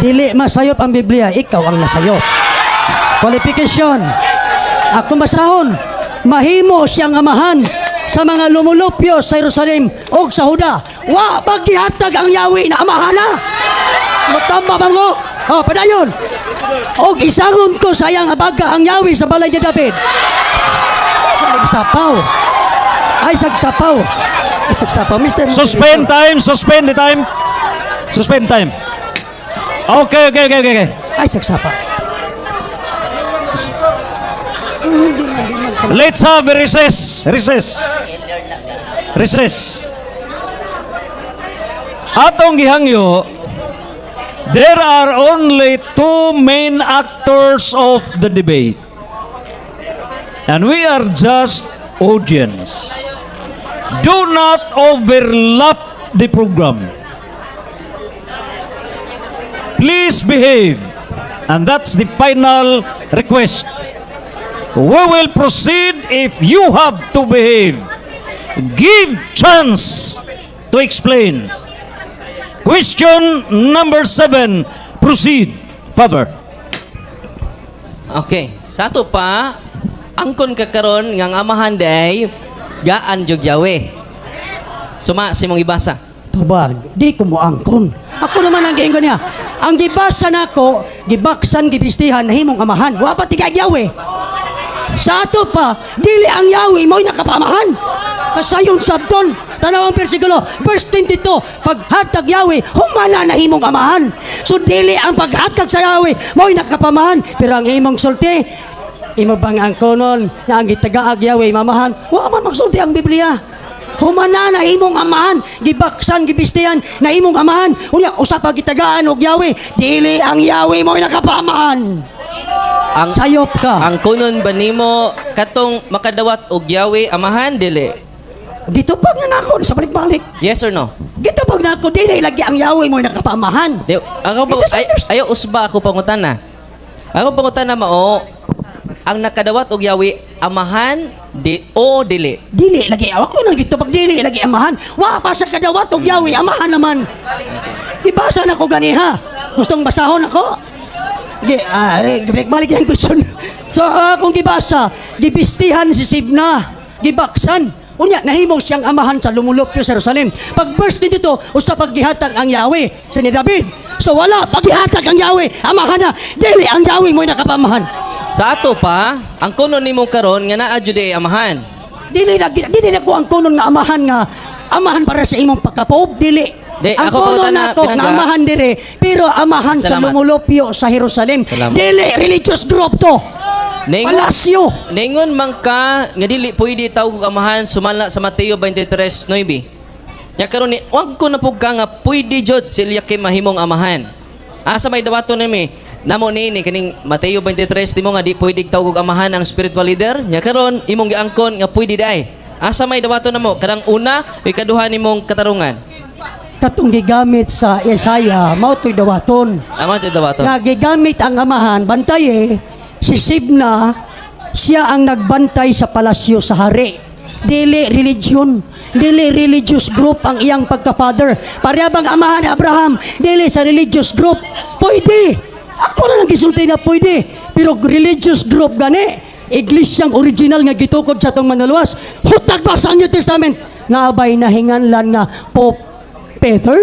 dili masayop ang Biblia, ikaw ang nasayop. Qualification. Ako basahon, mahimo siyang amahan sa mga lumulupyo sa Jerusalem o sa Huda. Wa paggihatag ang Yahweh na amahan na. Matamba man ko. Oh, padayon. Og isangon ko sa iyang abaga ang Yahweh sa balay ni David. Sagsapaw. Ay, sagsapaw. Ay, sagsapaw. Mr. Suspend time, suspend the time. Suspend time. Okay. Ay, sagsapaw. Let's have a recess. Recess. Recess. Atong gihangyo, there are only two main actors of the debate. And we are just audience. Do not overlap the program. Please behave. And that's the final request. We will proceed if you have to behave. Give chance to explain. Question number 7. Proceed, Father. Okay, sa ato pa, angkon ka karon nga ang amahan day gaan jud Yahweh. Suma sa imong ibasa. Tubag, di ko mo angkon. Ako naman ang giingon niya. Ang gibasa nako, gibaksan, gibistihan, nahimong amahan. Wa pa tigay Yahweh. Sa ato pa, dili ang Yahweh mo'y nakapamahan. Kasayon sabton. Tanaw ang bersikulo, verse 22, paghatag Yahweh, humana na himong amahan. So dili ang paghatag sa Yahweh mo'y nakapamahan. Pero ang imong sulti, imo bang ang konon nga ang gitagaag Yahweh mamahan? Wa man magsulti ang Biblia. Humana na imong amahan, gibaksan, gibistihan na imong amahan. Unya, usa pa gitagaan og Yahweh, dili ang Yahweh mo'y nakapamahan. Ang Sayop ka. Ang kunon ba nimo katong makadawat og Yahweh amahan dili? Gitupag na nako sa balik-balik. Yes or no? Gitupag na ako, dili lagi ang Yahweh mo'y nakapamahan. Di, ako ba, It is ay, ayo usba ako pangutana. Ako pangutana mao ang nakadawat og Yahweh amahan di o dili. Dili lagi ako nang gitupag dili lagi amahan. Wa pa sa kadawat og Yahweh amahan naman. Ibasa na ko ganiha. Gustong basahon ako. Gi, balik yung question. So, kung gibasa, gibistihan si Sibna, gibaksan. Unya, nahimo siyang amahan sa lumulupyo sa Jerusalem. Pag verse 22, usa paggihatag ang Yahweh sa ni David. So wala, paggihatag ang Yahweh, amahan na. Dili ang Yahweh mo'y nakapamahan. Sa ato pa, ang kunon nimo karon nga naa jud ay amahan. Dili na dili na ko ang kunon nga amahan para sa imong pagkapob dili. Di, Ang ako kunon pangutana, nako nga Pinangga. amahan dire, pero amahan sa Salamat. lumulupyo sa Jerusalem. Salamat. Dili religious group to. Ningon, Palasyo. ningon man ka nga dili pwede tawag og amahan sumala sa Mateo 23:9. Nya karon ni wag ko na pug ka nga pwede jud si Eliakim mahimong amahan. Asa may dawaton nami? Namo niini kaning Mateo 23 nimo nga di pwede tawag og amahan ang spiritual leader. Nya karon imong giangkon nga pwede diay. Asa may dawaton namo? Kadang una, ikaduha nimong katarungan. Katong gigamit sa Isaiah mao to'y dawaton. Ama ti dawaton. Nga gigamit ang amahan, bantay eh, si Sibna, siya ang nagbantay sa palasyo sa hari. Dili religion, dili religious group ang iyang pagka-father. Pareha bang amahan ni Abraham, dili sa religious group. Pwede! Ako na lang gisulti na pwede. Pero religious group gani, iglesyang original nga gitukod sa atong manuluwas. Hutag ba sa New Testament? Naabay nahinganlan nga Pope Peter,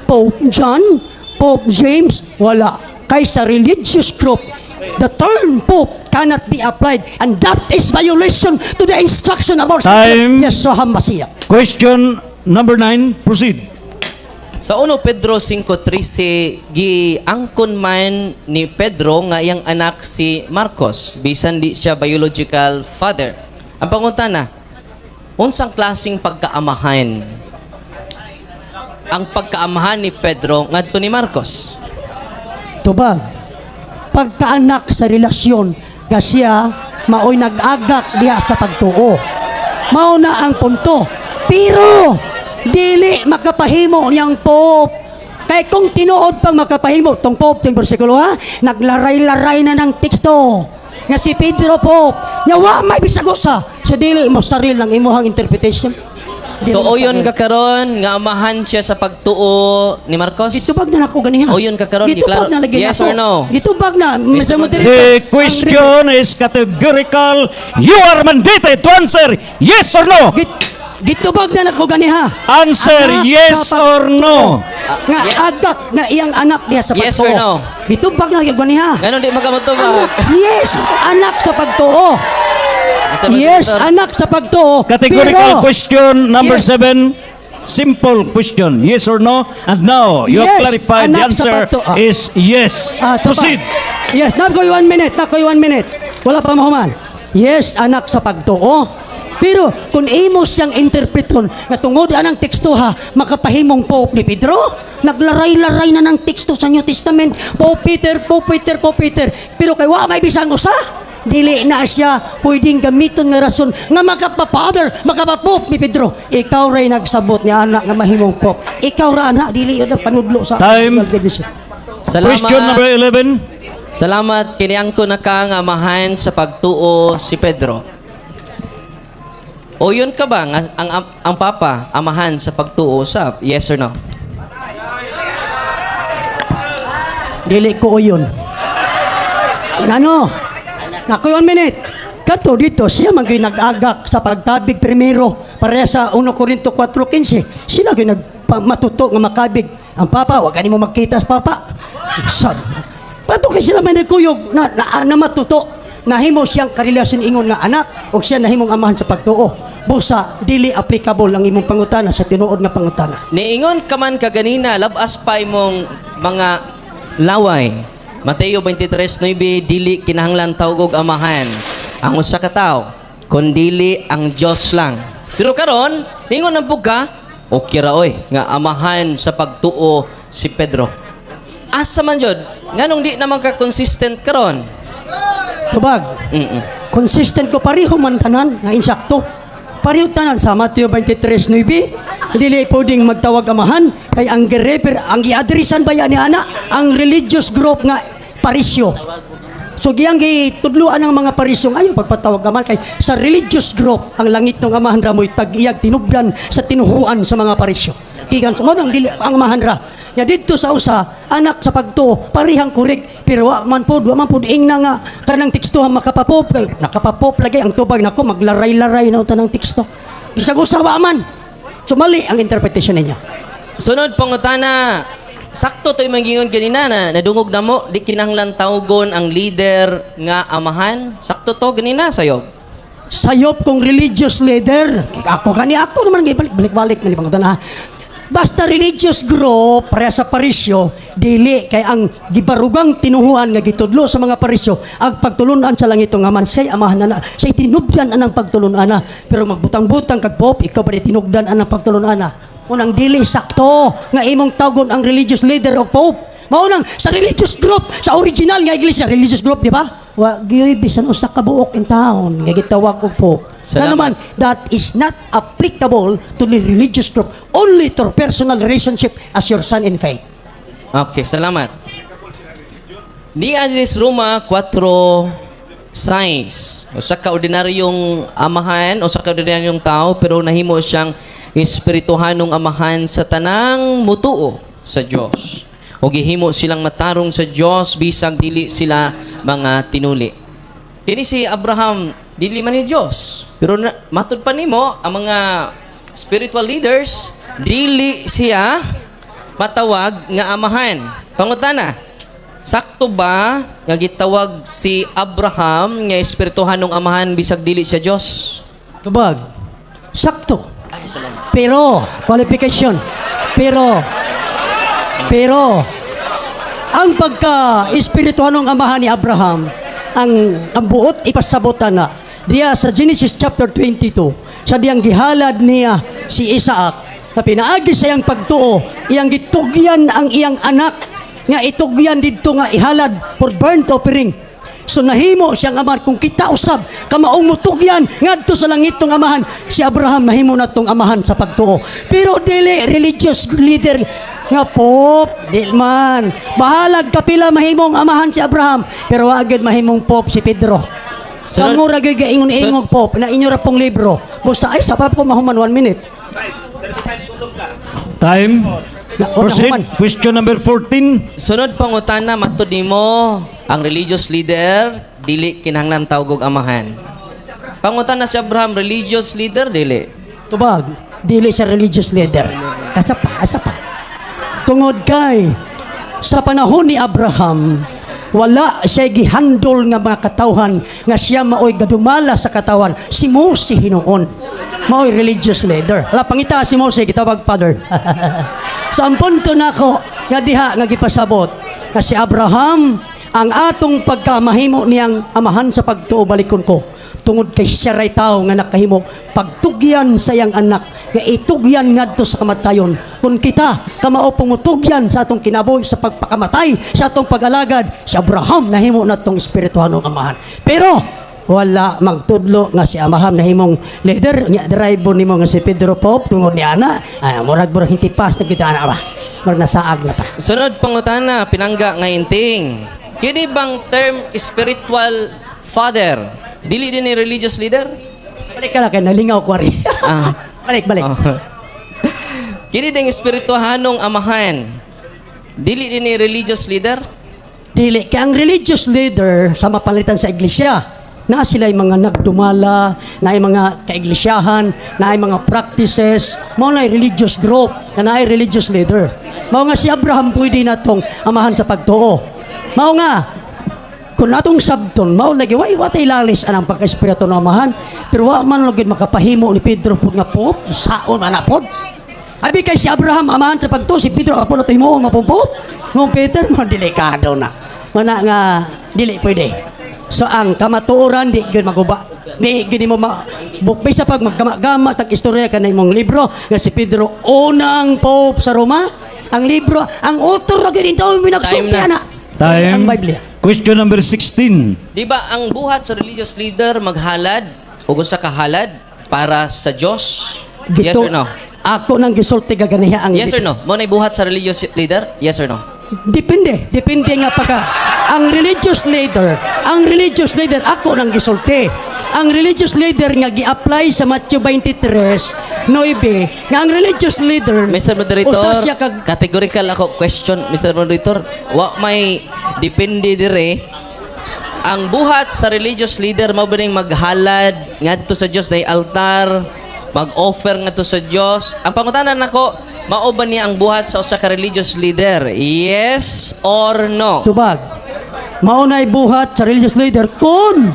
Pope John, Pope James, wala. Kay sa religious group, the term Pope cannot be applied and that is violation to the instruction of our Time. Yeshua HaMashiach. Question number 9, proceed. Sa 1 Pedro 5:13 giangkon man ni Pedro nga iyang anak si Marcos bisan di siya biological father. Ang pangutana, unsang klaseng pagkaamahan ang pagkaamahan ni Pedro ngadto ni Marcos? Tubag, pagkaanak sa relasyon nga siya maoy nag-agak diha sa pagtuo. Mao na ang punto. Pero dili makapahimo niyang Pope. Kay kung tinuod pang makapahimo tong Pope ting bersikulo ha, naglaray-laray na ng teksto nga si Pedro Pope nya wa may bisag usa sa dili mo saril ang imuhang interpretation. Dili So mo uyon saril. ka karon nga amahan siya sa pagtuo ni Marcos? Gitubag na nako ganiha. Uyon ka karon, Gitubag giklaro. na lagi Yes nako. or no? Gitubag na, Mr. Mr. Moderator. The question is categorical. You are mandated to answer yes or no. Gitubag na nako ganiha. Answer Anak yes sa or no. Nga agak nga iyang anak diha sa Yes pagtuo. or no? Gitubag na gyud ganiha. Ganon di makamutubag. Anak, yes, anak sa pagtuo. Mr. Yes, Moderator. anak sa pagtuo. Categorical Pero, question number Yes. 7. Simple question, yes or no? And now you have Yes, clarified the anak sa answer pagtuo. Ah. is yes. Ah, tubag. Proceed. Yes, nakoy 1 minute, nakoy 1 minute. Wala pa mahuman. Yes, anak sa pagtuo. Pero kung imo siyang interpreton nga tungod anang teksto ha, makapahimong Pope ni Pedro, naglaray-laray na ng teksto sa New Testament, Pope Peter, Pope Peter, Pope Peter. Pero kay wa may bisang usa, dili na siya pwedeng gamiton nga rason nga makapa-father, makapa-pope ni Pedro. Ikaw ray nagsabot ni anak nga mahimong pope. Ikaw ra anak, dili yun ang panudlo sa Time. Salamat. Question number 11. Salamat kiniangko na ka nga amahan sa pagtuo si Pedro. O yun ka ba nga ang papa amahan sa pagtuo sa yes or no? Dili ko uyon. Ano? Nako, one minute. Kato dito, siya man gyud nag-agak sa pagtabig primero. Pareha sa 1 Corinto 4:15. Sila gyud nagmatuto nga makabig. Ang papa, wag mo magkita sa papa. Sab. Pato kay sila may nagkuyog na matuto. Nahimo siyang karelasyon ingon nga anak o siya nahimong amahan sa pagtuo. Busa, dili applicable ang imong pangutana sa tinuod nga pangutana. Niingon ka man kaganina, labas pa imong mga laway. Mateo 23:9, dili kinahanglan tawgog amahan ang usa ka tawo, kundili ang Dios lang. Pero karon, ningon ang ka, okay ra oy nga amahan sa pagtuo si Pedro. Asa man jud? Nganong di naman ka consistent karon? Tubag. Consistent ko, pareho man tanan nga insakto. Pareho tanan sa Mateo 23:9. Dili pwedeng magtawag amahan kay ang girefer, ang giadresan ba ni ana ang religious group nga Parisyo. So giyang gitudluan ang mga Parisyo ayo pagpatawag amahan kay sa religious group ang langit ng amahan ra mo'y tag-iyag tinubdan sa tinuhuan sa mga Parisyo. Gikan sa mo ang dili ang amahan ra. Ya didto sa usa anak sa pagtuo parihang correct, pero wa man pud ingna nga kanang teksto ang makapapop kay nakapapop lagi ang tubag nako, maglaray-laray na unta ng teksto. Bisag usa wa man. So mali ang interpretation ninyo. Sunod pangutana, sakto to imong gingon ganina na nadungog na mo, di kinahanglan tawgon ang leader nga amahan. Sakto to ganina sayo. Sayop kong religious leader. Ako kani ako naman balik balik balik na ni pangutana. Basta religious group pareha sa Parisyo, dili kay ang gibarugang tinuhuan nga gitudlo sa mga Parisyo ang pagtulunan sa langit nga man say amahan na say tinubdan anang pagtulunan na, pero magbutang-butang kag pop, ikaw ba di tinugdan anang pagtulunan na? Unang dili sakto nga imong tawgon ang religious leader o pope. Mao nang sa religious group, sa original nga iglesia, religious group, di ba? Wa gyud bisan usa ka buok in town nga gitawag og pope. Salamat. Ngano man, that is not applicable to the religious group, only to personal relationship as your son in faith. Okay, salamat. Di Adres Roma 4:6. Usa ka ordinaryong amahan, usa ka ordinaryong tao, pero nahimo siyang espirituhanong amahan sa tanang mutuo sa Dios. O gihimo silang matarong sa Dios bisag dili sila mga tinuli. Kini si Abraham dili man ni Dios. Pero na, matud pa nimo ang mga spiritual leaders, dili siya matawag nga amahan. Pangutana, sakto ba nga gitawag si Abraham nga espirituhanong amahan bisag dili siya Dios? Tubag. Sakto. Ay, salamat. Pero, qualification. Pero, ang pagka espirituhanong amahan ni Abraham, ang buot ipasabotan na, diya sa Genesis chapter 22, sa diyang gihalad niya si Isaac, na pinaagi sa iyang pagtuo, iyang gitugyan ang iyang anak, nga itugyan didto nga ihalad for burnt offering. So nahimo siyang amahan kung kita usab kamaong mutugyan ngadto sa langit tong amahan, si Abraham nahimo na tong amahan sa pagtuo. Pero dili religious leader nga pope, di man. Bahalag kapila mahimong amahan si Abraham, pero wa gyud mahimong pope si Pedro. Kamo ra gyud gaingon-ingog pope na inyo ra pong libro. Busa ay sa pa ko mahuman, one minute. Time. Proceed. Human. Question number 14. Sunod pangutana, matud nimo ang religious leader dili kinahanglan tawgog amahan. Pangutana, si Abraham religious leader dili? Tubag, dili sa religious leader. Asa pa, asa pa. Tungod kay sa panahon ni Abraham, wala siya gihandol nga mga katawhan nga siya maoy gadumala sa katawan. Si Moses hinuon. Maoy religious leader. Ala, pangita si Moses gitawag father. Sa ang punto nako nga diha nga gipasabot nga si Abraham ang atong pagkamahimo niyang amahan sa pagtuo, balikon ko, tungod kay siya ray tao nga nakahimo pagtugyan sa iyang anak nga itugyan ngadto sa kamatayon. Kung kita kamao pumutugyan sa atong kinabuhi sa pagpakamatay sa atong pag-alagad, si Abraham nahimo na tong espirituhanong amahan, pero wala magtudlo nga si Abraham nahimong leader. Nya driver nimo nga si Pedro Pope tungod ni ana ay murag murag hintipas na kita ana ba, murag nasaag na ta. Sunod pangutana, pinangga nga inting. Kini bang term spiritual father dili din ni religious leader? Balik ka lang kay nalingaw ko ari. Ah. Balik, balik. Oh. Kini ding espirituhanong amahan dili din ni religious leader? Dili kay ang religious leader sa mapalitan sa iglesia na sila mga nagdumala, na mga kaiglisyahan, na mga practices, mao na religious group, na naay religious leader. Mao nga si Abraham pwede na tong amahan sa pagtuo. Mao nga kung natong sabton, mao lagi way watay lalis anang pagka-espiritu ng amahan, pero wa man lagi makapahimo ni Pedro pud nga pope, saon man na pod. Abi kay si Abraham amahan sa pagtuo, si Pedro apo na himuon nga pong pope. Ngong Peter mo delikado na. Mana nga dili pwede. So ang kamatuoran di gyud maguba. Di gyud mo ma bisa pag maggama-gama tag istorya kanay imong libro nga si Pedro unang pope sa Roma. Ang libro, ang author ra gyud intaw minagsulti Time na. ana. Time. Ang Biblia. Question number 16. Di ba ang buhat sa religious leader maghalad o usa ka halad para sa Dios? Yes or no? Ako nang gisulti gaganiha ang Yes or no? Mo na buhat sa religious leader? Yes or no? Depende, depende nga pagka ang religious leader ako nang gisulti. Ang religious leader nga gi-apply sa Matthew 23:9 nga ang religious leader Mr. Moderator, usa siya kag categorical ako question, Mr. Moderator. Wa may depende dire. Ang buhat sa religious leader mao ba ning maghalad ngadto sa Dios na altar, mag-offer ngadto sa Dios. Ang pangutana nako, mao ba niya ang buhat sa usa ka religious leader? Yes or no? Tubag. Mao na'y buhat sa religious leader kung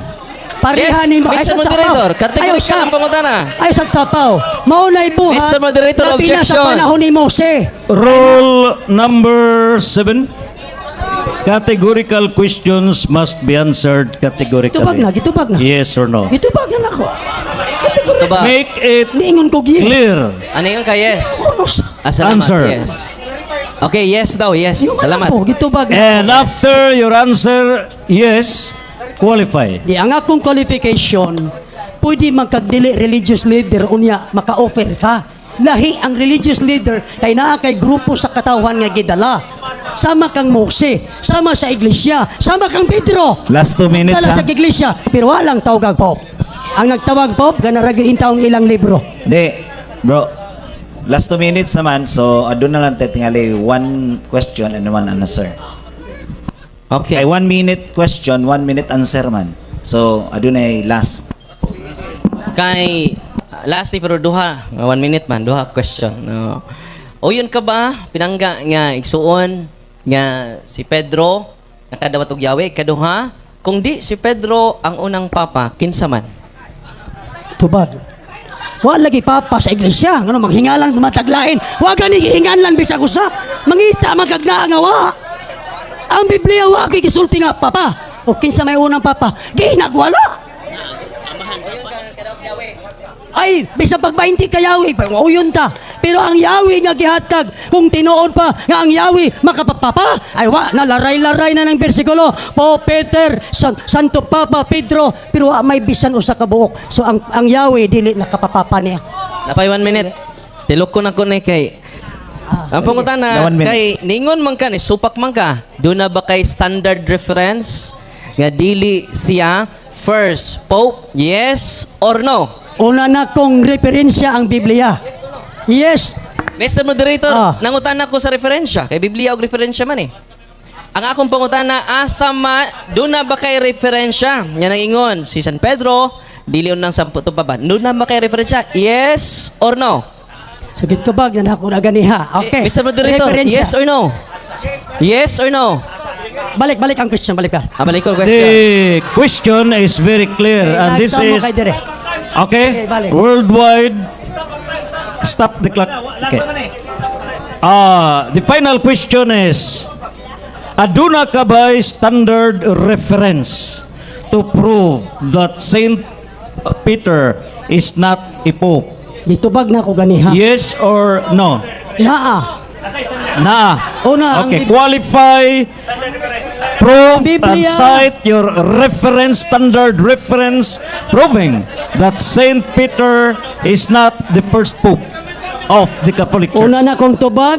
pareha Yes, nimo. Mr. Ay, sa Moderator, sapaw. categorical Ayaw, ang pangutana. Ay sa sapaw. Mao na'y buhat. Mr. Moderator, labi na sa objection. panahon ni Mose. Rule number 7. Categorical questions must be answered categorically. Gitubag na, gitubag na. Yes or no? Gitubag na nako. Tubag. Make it Niingon ko yes. clear. Ano yung ka yes? Ano sa- Ah, salamat. Answer. Yes. Okay, yes daw, yes. Yung Salamat. ako, gitubag na. And after your answer, yes, qualify. Di ang akong qualification, pwede magkagdili religious leader unya maka-offer ka. Lahi ang religious leader kay naa kay grupo sa katawhan nga gidala. Sama kang Mose, sama sa iglesia, sama kang Pedro. Last 2 minutes, Dala ha? sa iglesia, pero walang tawag pope. Ang nagtawag pope, ganaragi intawong ilang libro. Di, bro. Last 2 minutes naman, so aduna na lang tayo tingali one question and one answer. Okay. Kay 1 minute question, 1 minute answer man. So, adunay last. Kay last ni pero duha, nga 1 minute man, duha question. No. O yun ka ba pinangga nga igsuon nga si Pedro nakadawat og Yahweh? Kaduha, kung di si Pedro ang unang papa, kinsa man? Tubag. Wa lagi papa sa iglesia. Ngano manghingalan mataglain. Wa gani gihinganlan bisag usa. Mangita man kag naa nga wa. Ang Biblia wa gyud gisulti nga papa. O kinsa may unang papa? Ginagwala. Ay, bisan pag 20 ka Yahweh, pero uyon ta. Pero ang Yahweh nga gihatag, kung tinuod pa nga ang Yahweh makapapapa, ay wa, nalaray-laray na ng bersikulo. Po Peter, Santo Papa Pedro, pero wa may bisan usa ka buok. So ang Yahweh dili nakapapapa niya. Napay 1 minute. Tilok ko na ko ni kay ang pangutana Na 1 minute. kay ningon man ka ni supak man ka, do na ba kay standard reference nga dili siya first pope? Yes or no? Una na kong referensya ang Biblia. Yes. Mr. Moderator, nangutana ko sa referensya. Kay Biblia og referensya man eh. Ang akong pangutana, asa ma, doon na ba kay referensya? Nga nang ingon, si San Pedro, dili unang sampu pa ba? Doon na ba kay referensya? Yes or no? So gitubag na nako na ganiha. Okay. Eh, Mr. Moderator, Referensya. yes or no? Yes or no? Balik, balik ang question, balik ka. Ah, balik ko question. The question is very clear and this Nagtamo is kay dire. okay, Okay, balik. worldwide. Stop the clock. Okay. Ah, the final question is, aduna ka ba standard reference to prove that Saint Peter is not a pope? Gitubag na ko ganiha. Yes or no? Naa. Na. Una, ang Okay, qualify, prove, and Biblia. Cite your reference, standard reference, proving that Saint Peter is not the first pope of the Catholic Church. Una na kong tubag,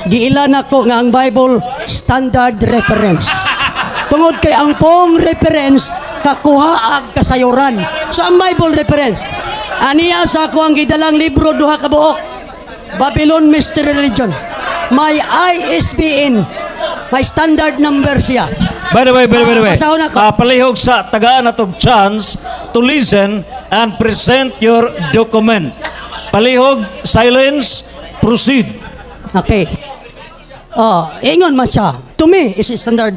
giila na ko nga ang Bible standard reference. Tungod kay ang pong reference kakuha ang kasayuran. So ang Bible reference, aniya sa ako ang gidalang libro duha ka buok. Babylon Mystery Religion. May ISBN, may standard number siya. By the way, by the way, by the way. Ah, basahon ako. Ah, palihog sa tagaan natog chance to listen and present your document. Palihog, silence, proceed. Okay. Oh, ingon man siya. To me, is a standard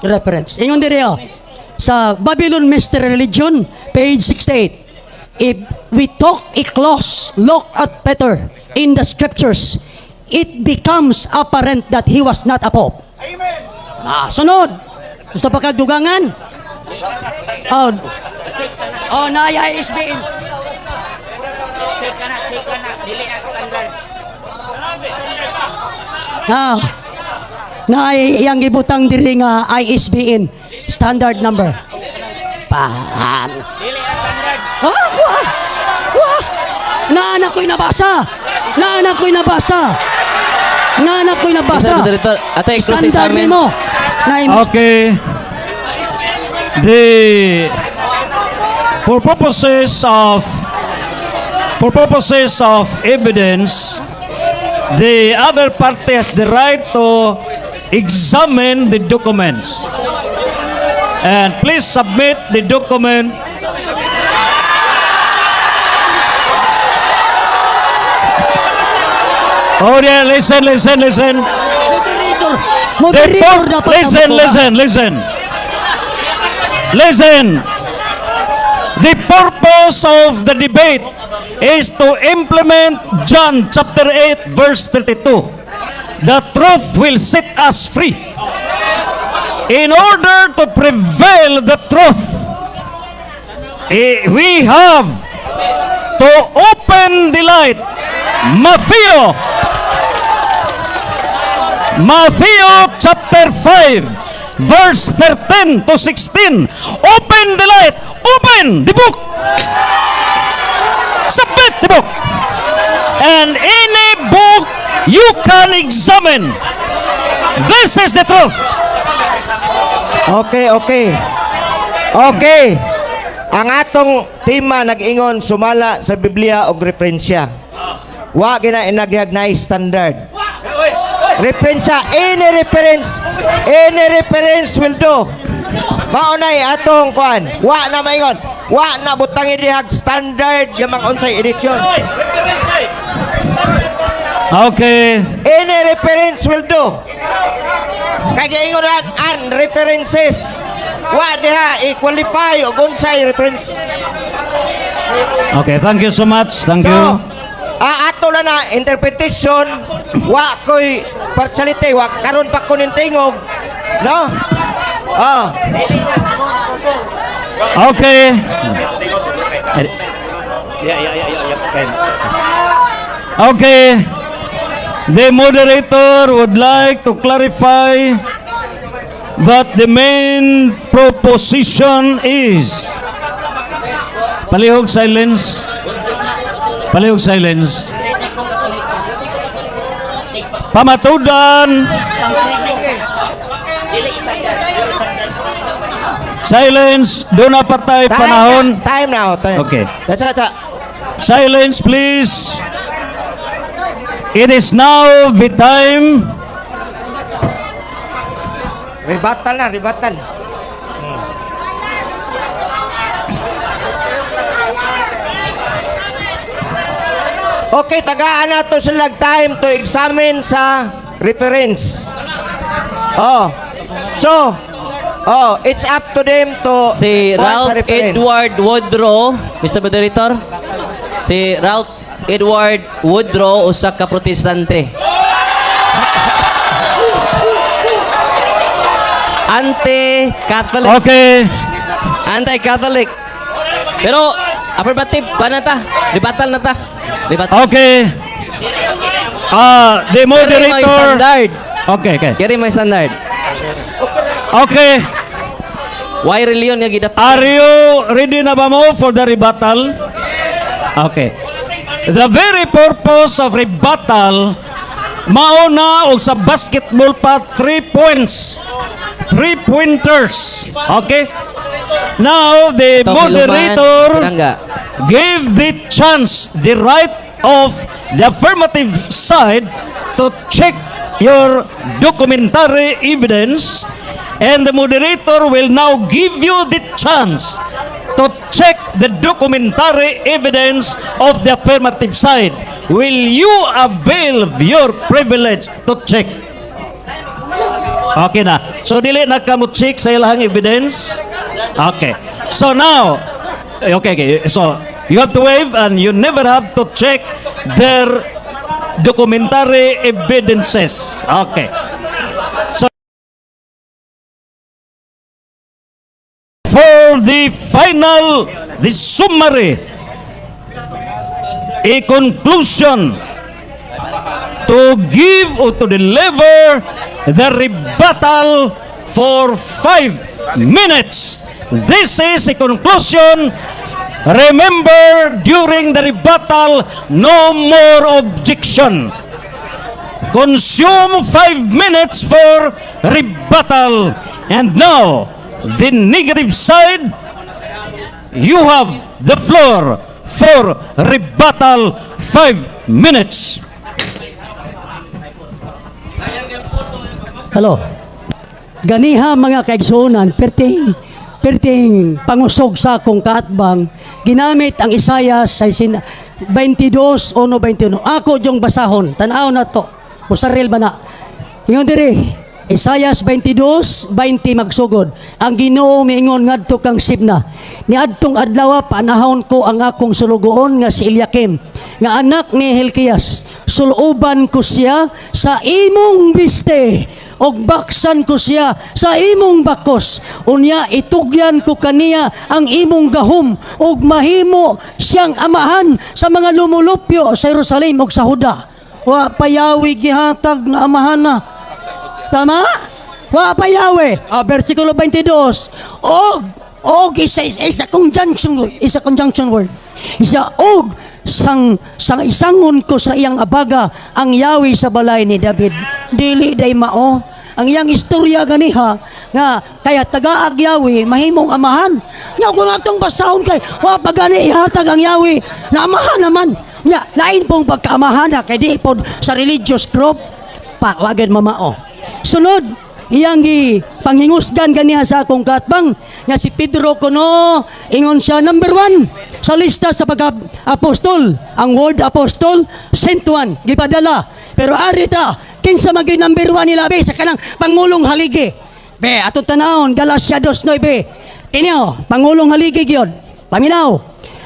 reference. Ingon diri oh. Sa Babylon Mystery Religion, page 68. If we took a close look at Peter in the scriptures, it becomes apparent that he was not a pope. Amen. Ah, sunod. Gusto pa kag dugangan? Oh, oh, na ISBN. Check ka na, check ka na. Dili na standard. Ah, na iyang gibutang diri nga ISBN standard number. Paan. Dili na standard. Ah, wah! Wah! Naanak ko'y nabasa! Naanak ko'y nabasa! Naanak ko'y nabasa! Mr. Moderator, atay Standard cross-examine. nimo. Na Okay. The for purposes of evidence, the other party has the right to examine the documents. And please submit the document. Oh yeah, listen, listen, listen. Moderator, The moderator dapat ang listen, makuha. Listen, listen. Listen. The purpose of the debate is to implement John chapter 8 verse 32. The truth will set us free. In order to prevail the truth, we have to open the light. Matthew chapter 5, verse 13 to 16. Open the light. Open the book. Submit the book. And any book you can examine. This is the truth. Okay. Okay. Ang atong tema nag-ingon sumala sa Biblia og referensya. Wa gina inagyag na standard. Referensya, any reference will do. Mao nay atong kuan. Wa na maingon. Wa na butangi dihag standard nga mga unsay edisyon. Okay. Any reference will do. Kay giingon ran an references. Wa diha i-qualify og unsay reference. Okay, thank you so much. Thank So, you. Ato na na interpretation, wa ko'y partiality, wa karon pa ko ning tingog. No? Ah, Okay. Okay. The moderator would like to clarify that the main proposition is. Palihog silence. Palihog silence. Pamatudan. Silence. Duna pa tay Time panahon. na, time now. Time. Okay. That's it. Silence, please. It is now the time. Rebuttal na, rebuttal. Okay, tagaan na to sila time to examine sa reference. Oh. So, oh, it's up to them to Si kuhan sa Ralph reference. Edward Woodrow, Mr. Moderator. Si Ralph Edward Woodrow, usa ka Protestante. Anti-Catholic. Okay. Anti-Catholic. Pero affirmative, kuha na ta. Rebuttal na ta. Rebuttal. Okay. Ah, the Kiri may moderator. standard. Okay. Kiri may standard. Okay. Why religion nga gidap? Are you ready na ba mo for the rebuttal? Okay. The very purpose of rebuttal, mao na og sa basketball pa, 3 points. Three pointers. Okay? Now, the Ito, moderator Pinangga. Gave the chance, the right of the affirmative side to check your documentary evidence, and the moderator will now give you the chance to check the documentary evidence of the affirmative side. Will you avail your privilege to check? Okay na. So dili na ka mo check sa ilang evidence? Okay. So now, okay. So you have to waive and you never have to check their documentary evidences. Okay. So for the final, the summary, a conclusion to give or to deliver the rebuttal for 5 minutes. This is a conclusion. Remember, during the rebuttal, no more objection. Consume 5 minutes for rebuttal. And now, the negative side, you have the floor for rebuttal, 5 minutes. Hello. Ganiha, mga kaigsuonan, perting perting pangusog sa akong kaatbang, ginamit ang Isaiah 22, 1, 21. Ako jung basahon, tan-aw na to. Musaril ba na? Ingon diri, Isaiah 22, 20 magsugod. Ang Ginoo miingon ngadto kang Sibna: "Niadtong adlaw, panahon ko ang akong sulugoon nga si Eliakim nga anak ni Hilkias. Suluban ko siya sa imong biste og baksan ko siya sa imong bakos. Unya itugyan ko kaniya ang imong gahom ug mahimo siyang amahan sa mga lumulupyo sa Jerusalem ug sa Huda." Wa pa Yahweh gihatag nga amahan na. Tama? Wa pa Yahweh. Ah, versikulo 22. Og isa isa, isa conjunction word, isa conjunction word. Isa og sang sang isangon ko sa iyang abaga ang Yahweh sa balay ni David. Dili day mao ang iyang istorya ganiha nga kaya tagaag Yahweh mahimong amahan. Nya kung atong basahon kay wa pa gani ihatag ang Yahweh na amahan naman. Nya lain pong pagkaamahan na kay di pod sa religious group pa wagid mamao. Sunod, iyang gi panghingusgan ganiha sa akong katbang nga si Pedro kuno, ingon siya number 1 sa lista sa pagka-apostol. Ang word apostol, sent one, gipadala. Pero ari ta, kinsa maging number 1 nila be sa kanang pangulong haligi? Be, atong tanawon Galatia 2:9. Kini oh, pangulong haligi gyud. Paminaw.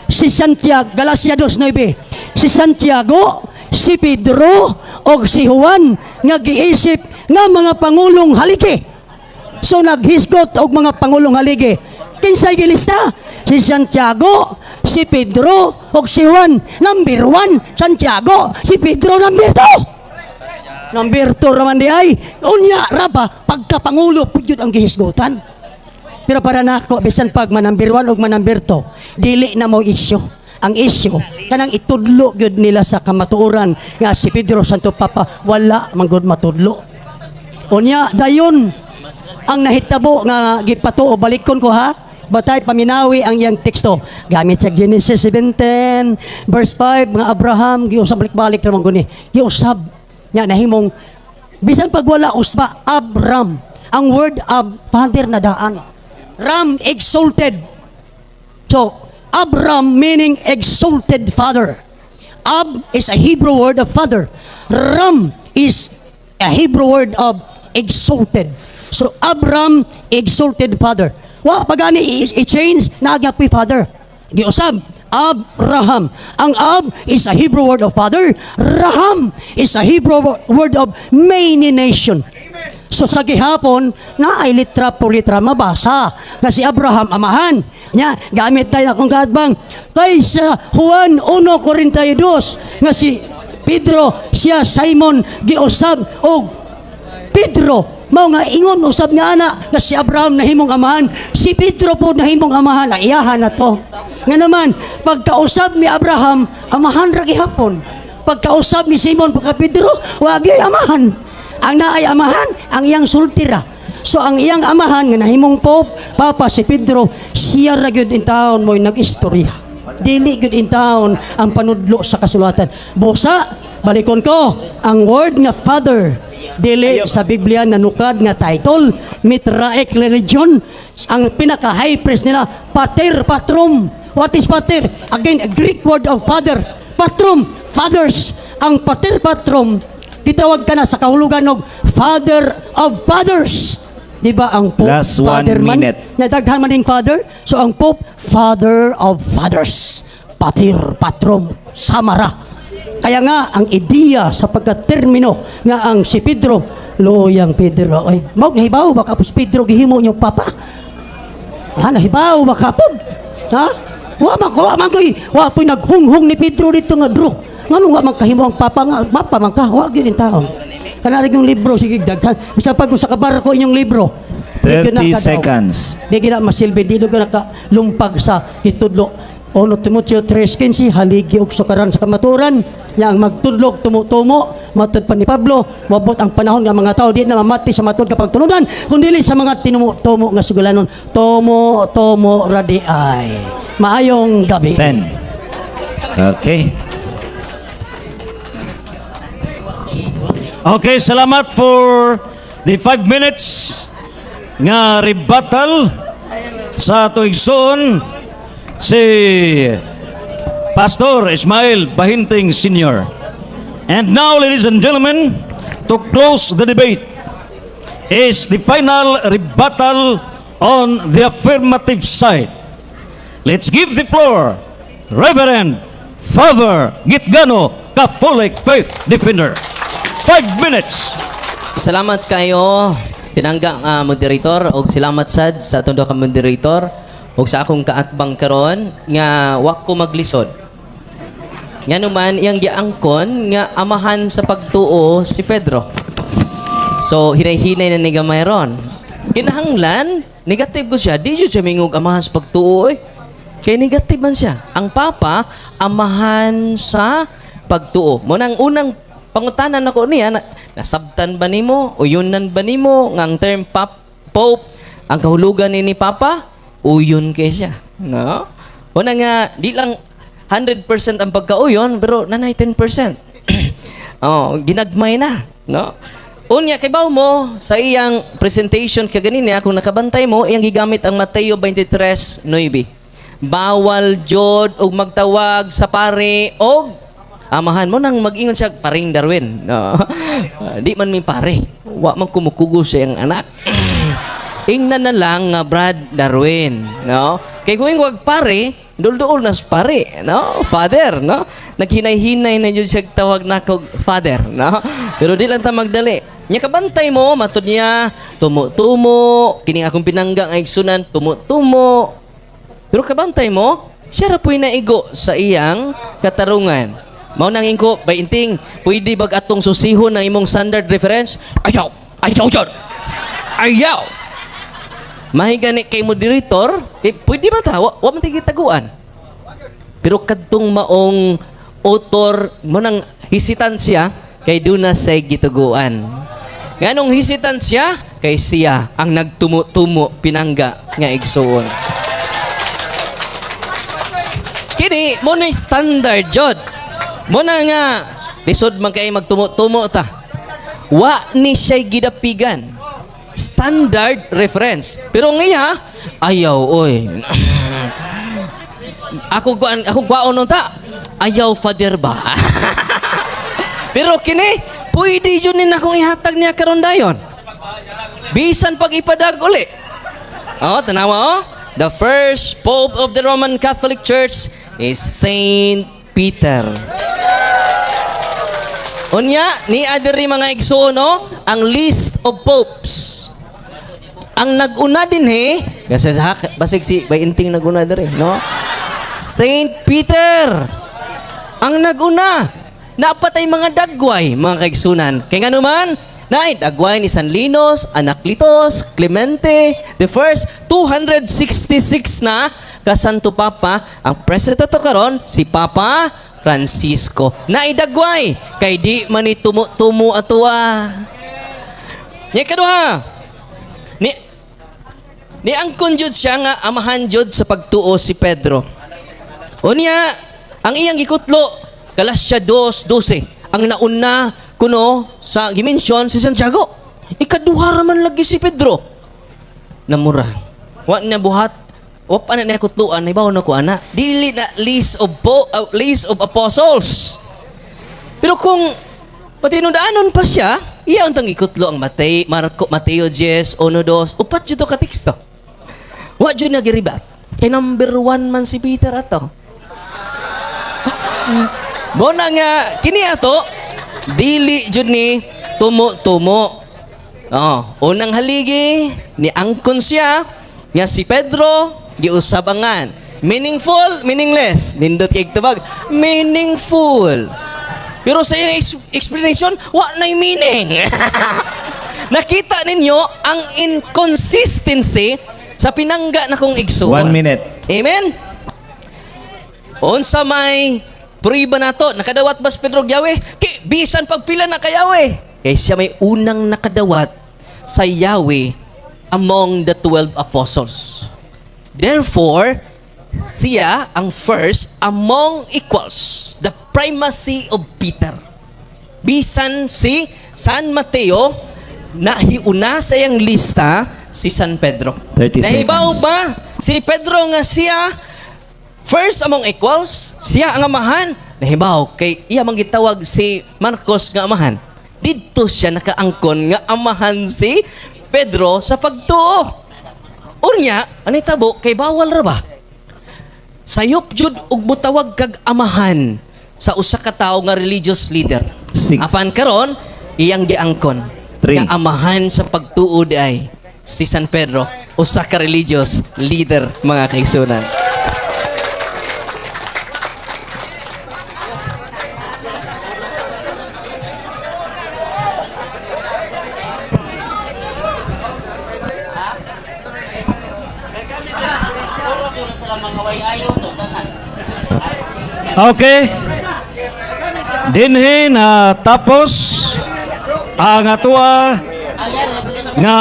Si Santiago, Galatia 2:9. Si Santiago, si Pedro o si Juan nga giisip nga mga pangulong haligi. So naghisgot og mga pangulong haligi. Kinsay gilista? Si Santiago, si Pedro ug si Juan. Number 1, Santiago, si Pedro number 2. Number 2 raman di ay. Unya ra ba pagkapangulo pud yun ang gihisgotan. Pero para nako, bisan pag man-number 1 ug man-number 2, dili na mo issue. Ang issue kanang itudlo gyud nila sa kamatuoran nga si Pedro Santo Papa wala man gud matudlo. Unya dayon ang nahitabo nga gipatuo, balikon ko ha. Batay paminawi ang iyang teksto. Gamit sa Genesis 17 verse 5 nga Abraham giusab, balik-balik naman guni. Giusab nya nahimong bisan pag wala usba Abram. Ang word Ab, father na daan. Ram, exalted. So, Abram meaning exalted father. Ab is a Hebrew word of father. Ram is a Hebrew word of exalted. So, Abram, exalted father. Wa pa gani i-change nagyapoy father. Giusab, Abraham. Ang Ab is a Hebrew word of father. Raham is a Hebrew word of many nation. So sa gihapon, na ay litra por litra mabasa nga si Abraham amahan. Nya, gamit tayo akong kaatbang. Kay sa Juan 1:42 nga si Pedro siya Simon giusab og Pedro mao nga ingon usab nga ana nga si Abraham nahimong amahan, si Pedro po nahimong amahan na iyahan na to. Nga naman pagkausab ni Abraham, amahan ra gihapon. Pagkausab ni Simon pagka Pedro, wagi amahan. Ang naay amahan ang iyang sultira. So ang iyang amahan nga nahimong pope, papa si Pedro, siya ra gyud in taon mo'y nag-istorya. Dili gyud in taon ang panudlo sa kasulatan. Busa, balikon ko ang word nga father. Dili sa Biblia nanukad nga title, Mithraic religion, ang pinaka high priest nila, pater patrum. What is pater? Again, a Greek word of father. Patrum, fathers. Ang pater patrum, gitawag ka na sa kahulugan og father of fathers. Di ba ang Pope Last one father man? minute. Nadaghan man ding father. So ang Pope, father of fathers. Pater, patrum, samara. Kaya nga, ang ideya sa pagkatermino nga ang si Pedro, loyang Pedro, ay, mao nahibaw ba kapos Pedro gihimo niyong papa? Ha, nahibaw ba kapod? Ha? Wa man koy, wa po'y naghunghong ni Pedro dito nga bro. Ngano wa man kahimo ang papa nga, papa man ka, wa gyud taon. Kana rin yung libro, sige daghan. Bisa pag sa kabarko inyong libro. Di gyud na 30 kadaog. seconds. Di gina masilbi, di na lumpag sa itudlo. 1 Timoteo 3:15, haligi og sukaran sa kamaturan, nya ang magtudlog tumo-tumo, matud pa ni Pablo, moabot ang panahon nga mga tao di na mamati sa matud nga pagtulunan, kun dili sa mga tinumo-tumo nga sugalanon, tumo-tumo radi ay. Maayong gabi. 10. Okay. Okay, salamat for the 5 minutes nga rebuttal sa tuigsoon si Pastor Ismail Bahinting Sr. And now, ladies and gentlemen, to close the debate is the final rebuttal on the affirmative side. Let's give the floor Reverend Father Gitgano, Catholic Faith Defender. 5 minutes. Salamat kayo, pinangga nga moderator, og salamat sad sa atong duha ka moderator ug sa akong kaatbang karon nga wa ko maglisod. Nga naman iyang giangkon nga amahan sa pagtuo si Pedro. So hinay-hinay na ni gamay ron. Kinahanglan negative ko siya, di jud siya mingog amahan sa pagtuo eh. Kay negative man siya. Ang papa amahan sa pagtuo. Mo nang unang pangutanan nako niya na, nasabtan ba nimo uyunan ba nimo nga ang term pope ang kahulugan ni papa uyon kay siya, no? Una nga di lang 100% ang pagkauyon pero nanay 10%. Oh, ginagmay na, no? Unya kay baw mo sa iyang presentation kaganina, kung nakabantay mo, iyang gigamit ang Mateo 23:9. Bawal jod og magtawag sa pare og amahan mo nang mag-ingon siya paring Darwin. No. Di man mi pare. Wa man kumukugo sa iyang anak. Ingnan na lang nga Brad Darwin, no? Kay kung wag pare, dulduol na sa pare, no? Father, no? Naghinay-hinay na jud siya tawag nako father, no? Pero di lang ta magdali. Nya kabantay mo, matud niya, tumo-tumo, kining akong pinangga nga igsunan, tumo-tumo. Pero kabantay mo, siya ra po'y naigo sa iyang katarungan. Mao nang ingko, bay inting, pwede bag atong susihon ang imong standard reference? Ayaw! Ayaw jud! Ayaw! Mahigani kay moderator, kay pwede ba ta? Wa man tay gitaguan. Pero kadtong maong author mo nang hesitant siya kay duna say gituguan. Nganong hesitant siya? Kay siya ang nagtumo-tumo pinangga nga igsuon. Kini mo na standard jud. Mo na nga lisod man kay magtumo-tumo ta. Wa ni siya'y gidapigan. Standard reference. Pero nga ayaw oy. Ako kuan ako kwaon nun ta. Ayaw father ba? Pero kini pwede jud ni akong ihatag niya karon dayon. Bisan pag ipadag uli. Oh, tanawa oh. The first pope of the Roman Catholic Church is Saint Peter. Unya, ni adiri mga igsuon oh, ang list of popes. Ang nag-una din he, kasi sa basig si Bayinting nag-una diri, no? Saint Peter. Ang nag-una. Napatay mga dagway, mga kaigsunan. Kaya nga naman, naay dagway ni San Linos, Anacletos, Clemente, the first 266 na ka Santo Papa, ang president to karon si Papa Francisco. Naidagway kay di man ni tumo-tumo atua. Nya kaduha. Ni angkon jud siya nga amahan jud sa pagtuo si Pedro. Unya, ang iyang gikutlo, Galatia 2:12, ang nauna Kuno sa gi-mention si Santiago. Ikaduha ra man lagi si Pedro. Namura. Wa na buhat, wa pa na niya kutluan, nahibaw na ko ana. Dili na list of apostles. Pero kung patinudaanon pa siya, iya untang ikutlo ang Mateo, Marco, Mateo 10, 1, 2, upat jud to ka teksto. Wa jud nagiribat. Kay number 1 man si Peter ato. Mo na nga kini ato dili jud ni tumo-tumo. Oh, unang haligi ni angkon siya nga si Pedro giusabangan. Meaningful, meaningless. Nindot kay tubag. Meaningful. Pero sa iyang explanation, wa na'y meaning. Nakita ninyo ang inconsistency sa pinangga na kong igsuon. 1 minute. Amen? Unsa may pruiba nato, nakadawat ba si Pedro og Yahweh? Kay bisan pagpila na kay Yahweh. Kay siya may unang nakadawat sa Yahweh among the 12 apostles. Therefore, siya ang first among equals, the primacy of Peter. Bisan si San Mateo, nahiuna sa iyang lista si San Pedro. 30 Nahibaw seconds. ba si Pedro nga siya first among equals, siya ang amahan? Nahibaw kay iya man gitawag si Marcos nga amahan. Didto siya nakaangkon nga amahan si Pedro sa pagtuo. Unya, anay tabo kay bawal ra ba? Sayop jud og mutawag kag amahan sa usa ka tawo nga religious leader. Six. Apan karon iyang giangkon Three. nga amahan sa pagtuo ay si San Pedro, usa ka religious leader, mga kaigsunan. Okay. Dinhi na tapos ang atoa nga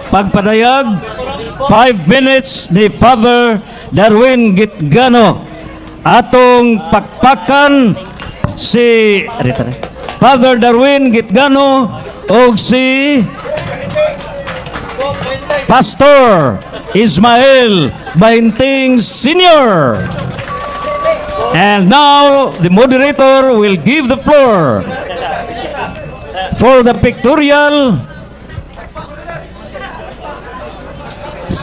pagpadayag, 5 minutes ni Father Darwin Gitgano. Atong pakpakan si Father Darwin Gitgano og si Pastor Ismael Bahinting Sr. And now, the moderator will give the floor for the pictorial.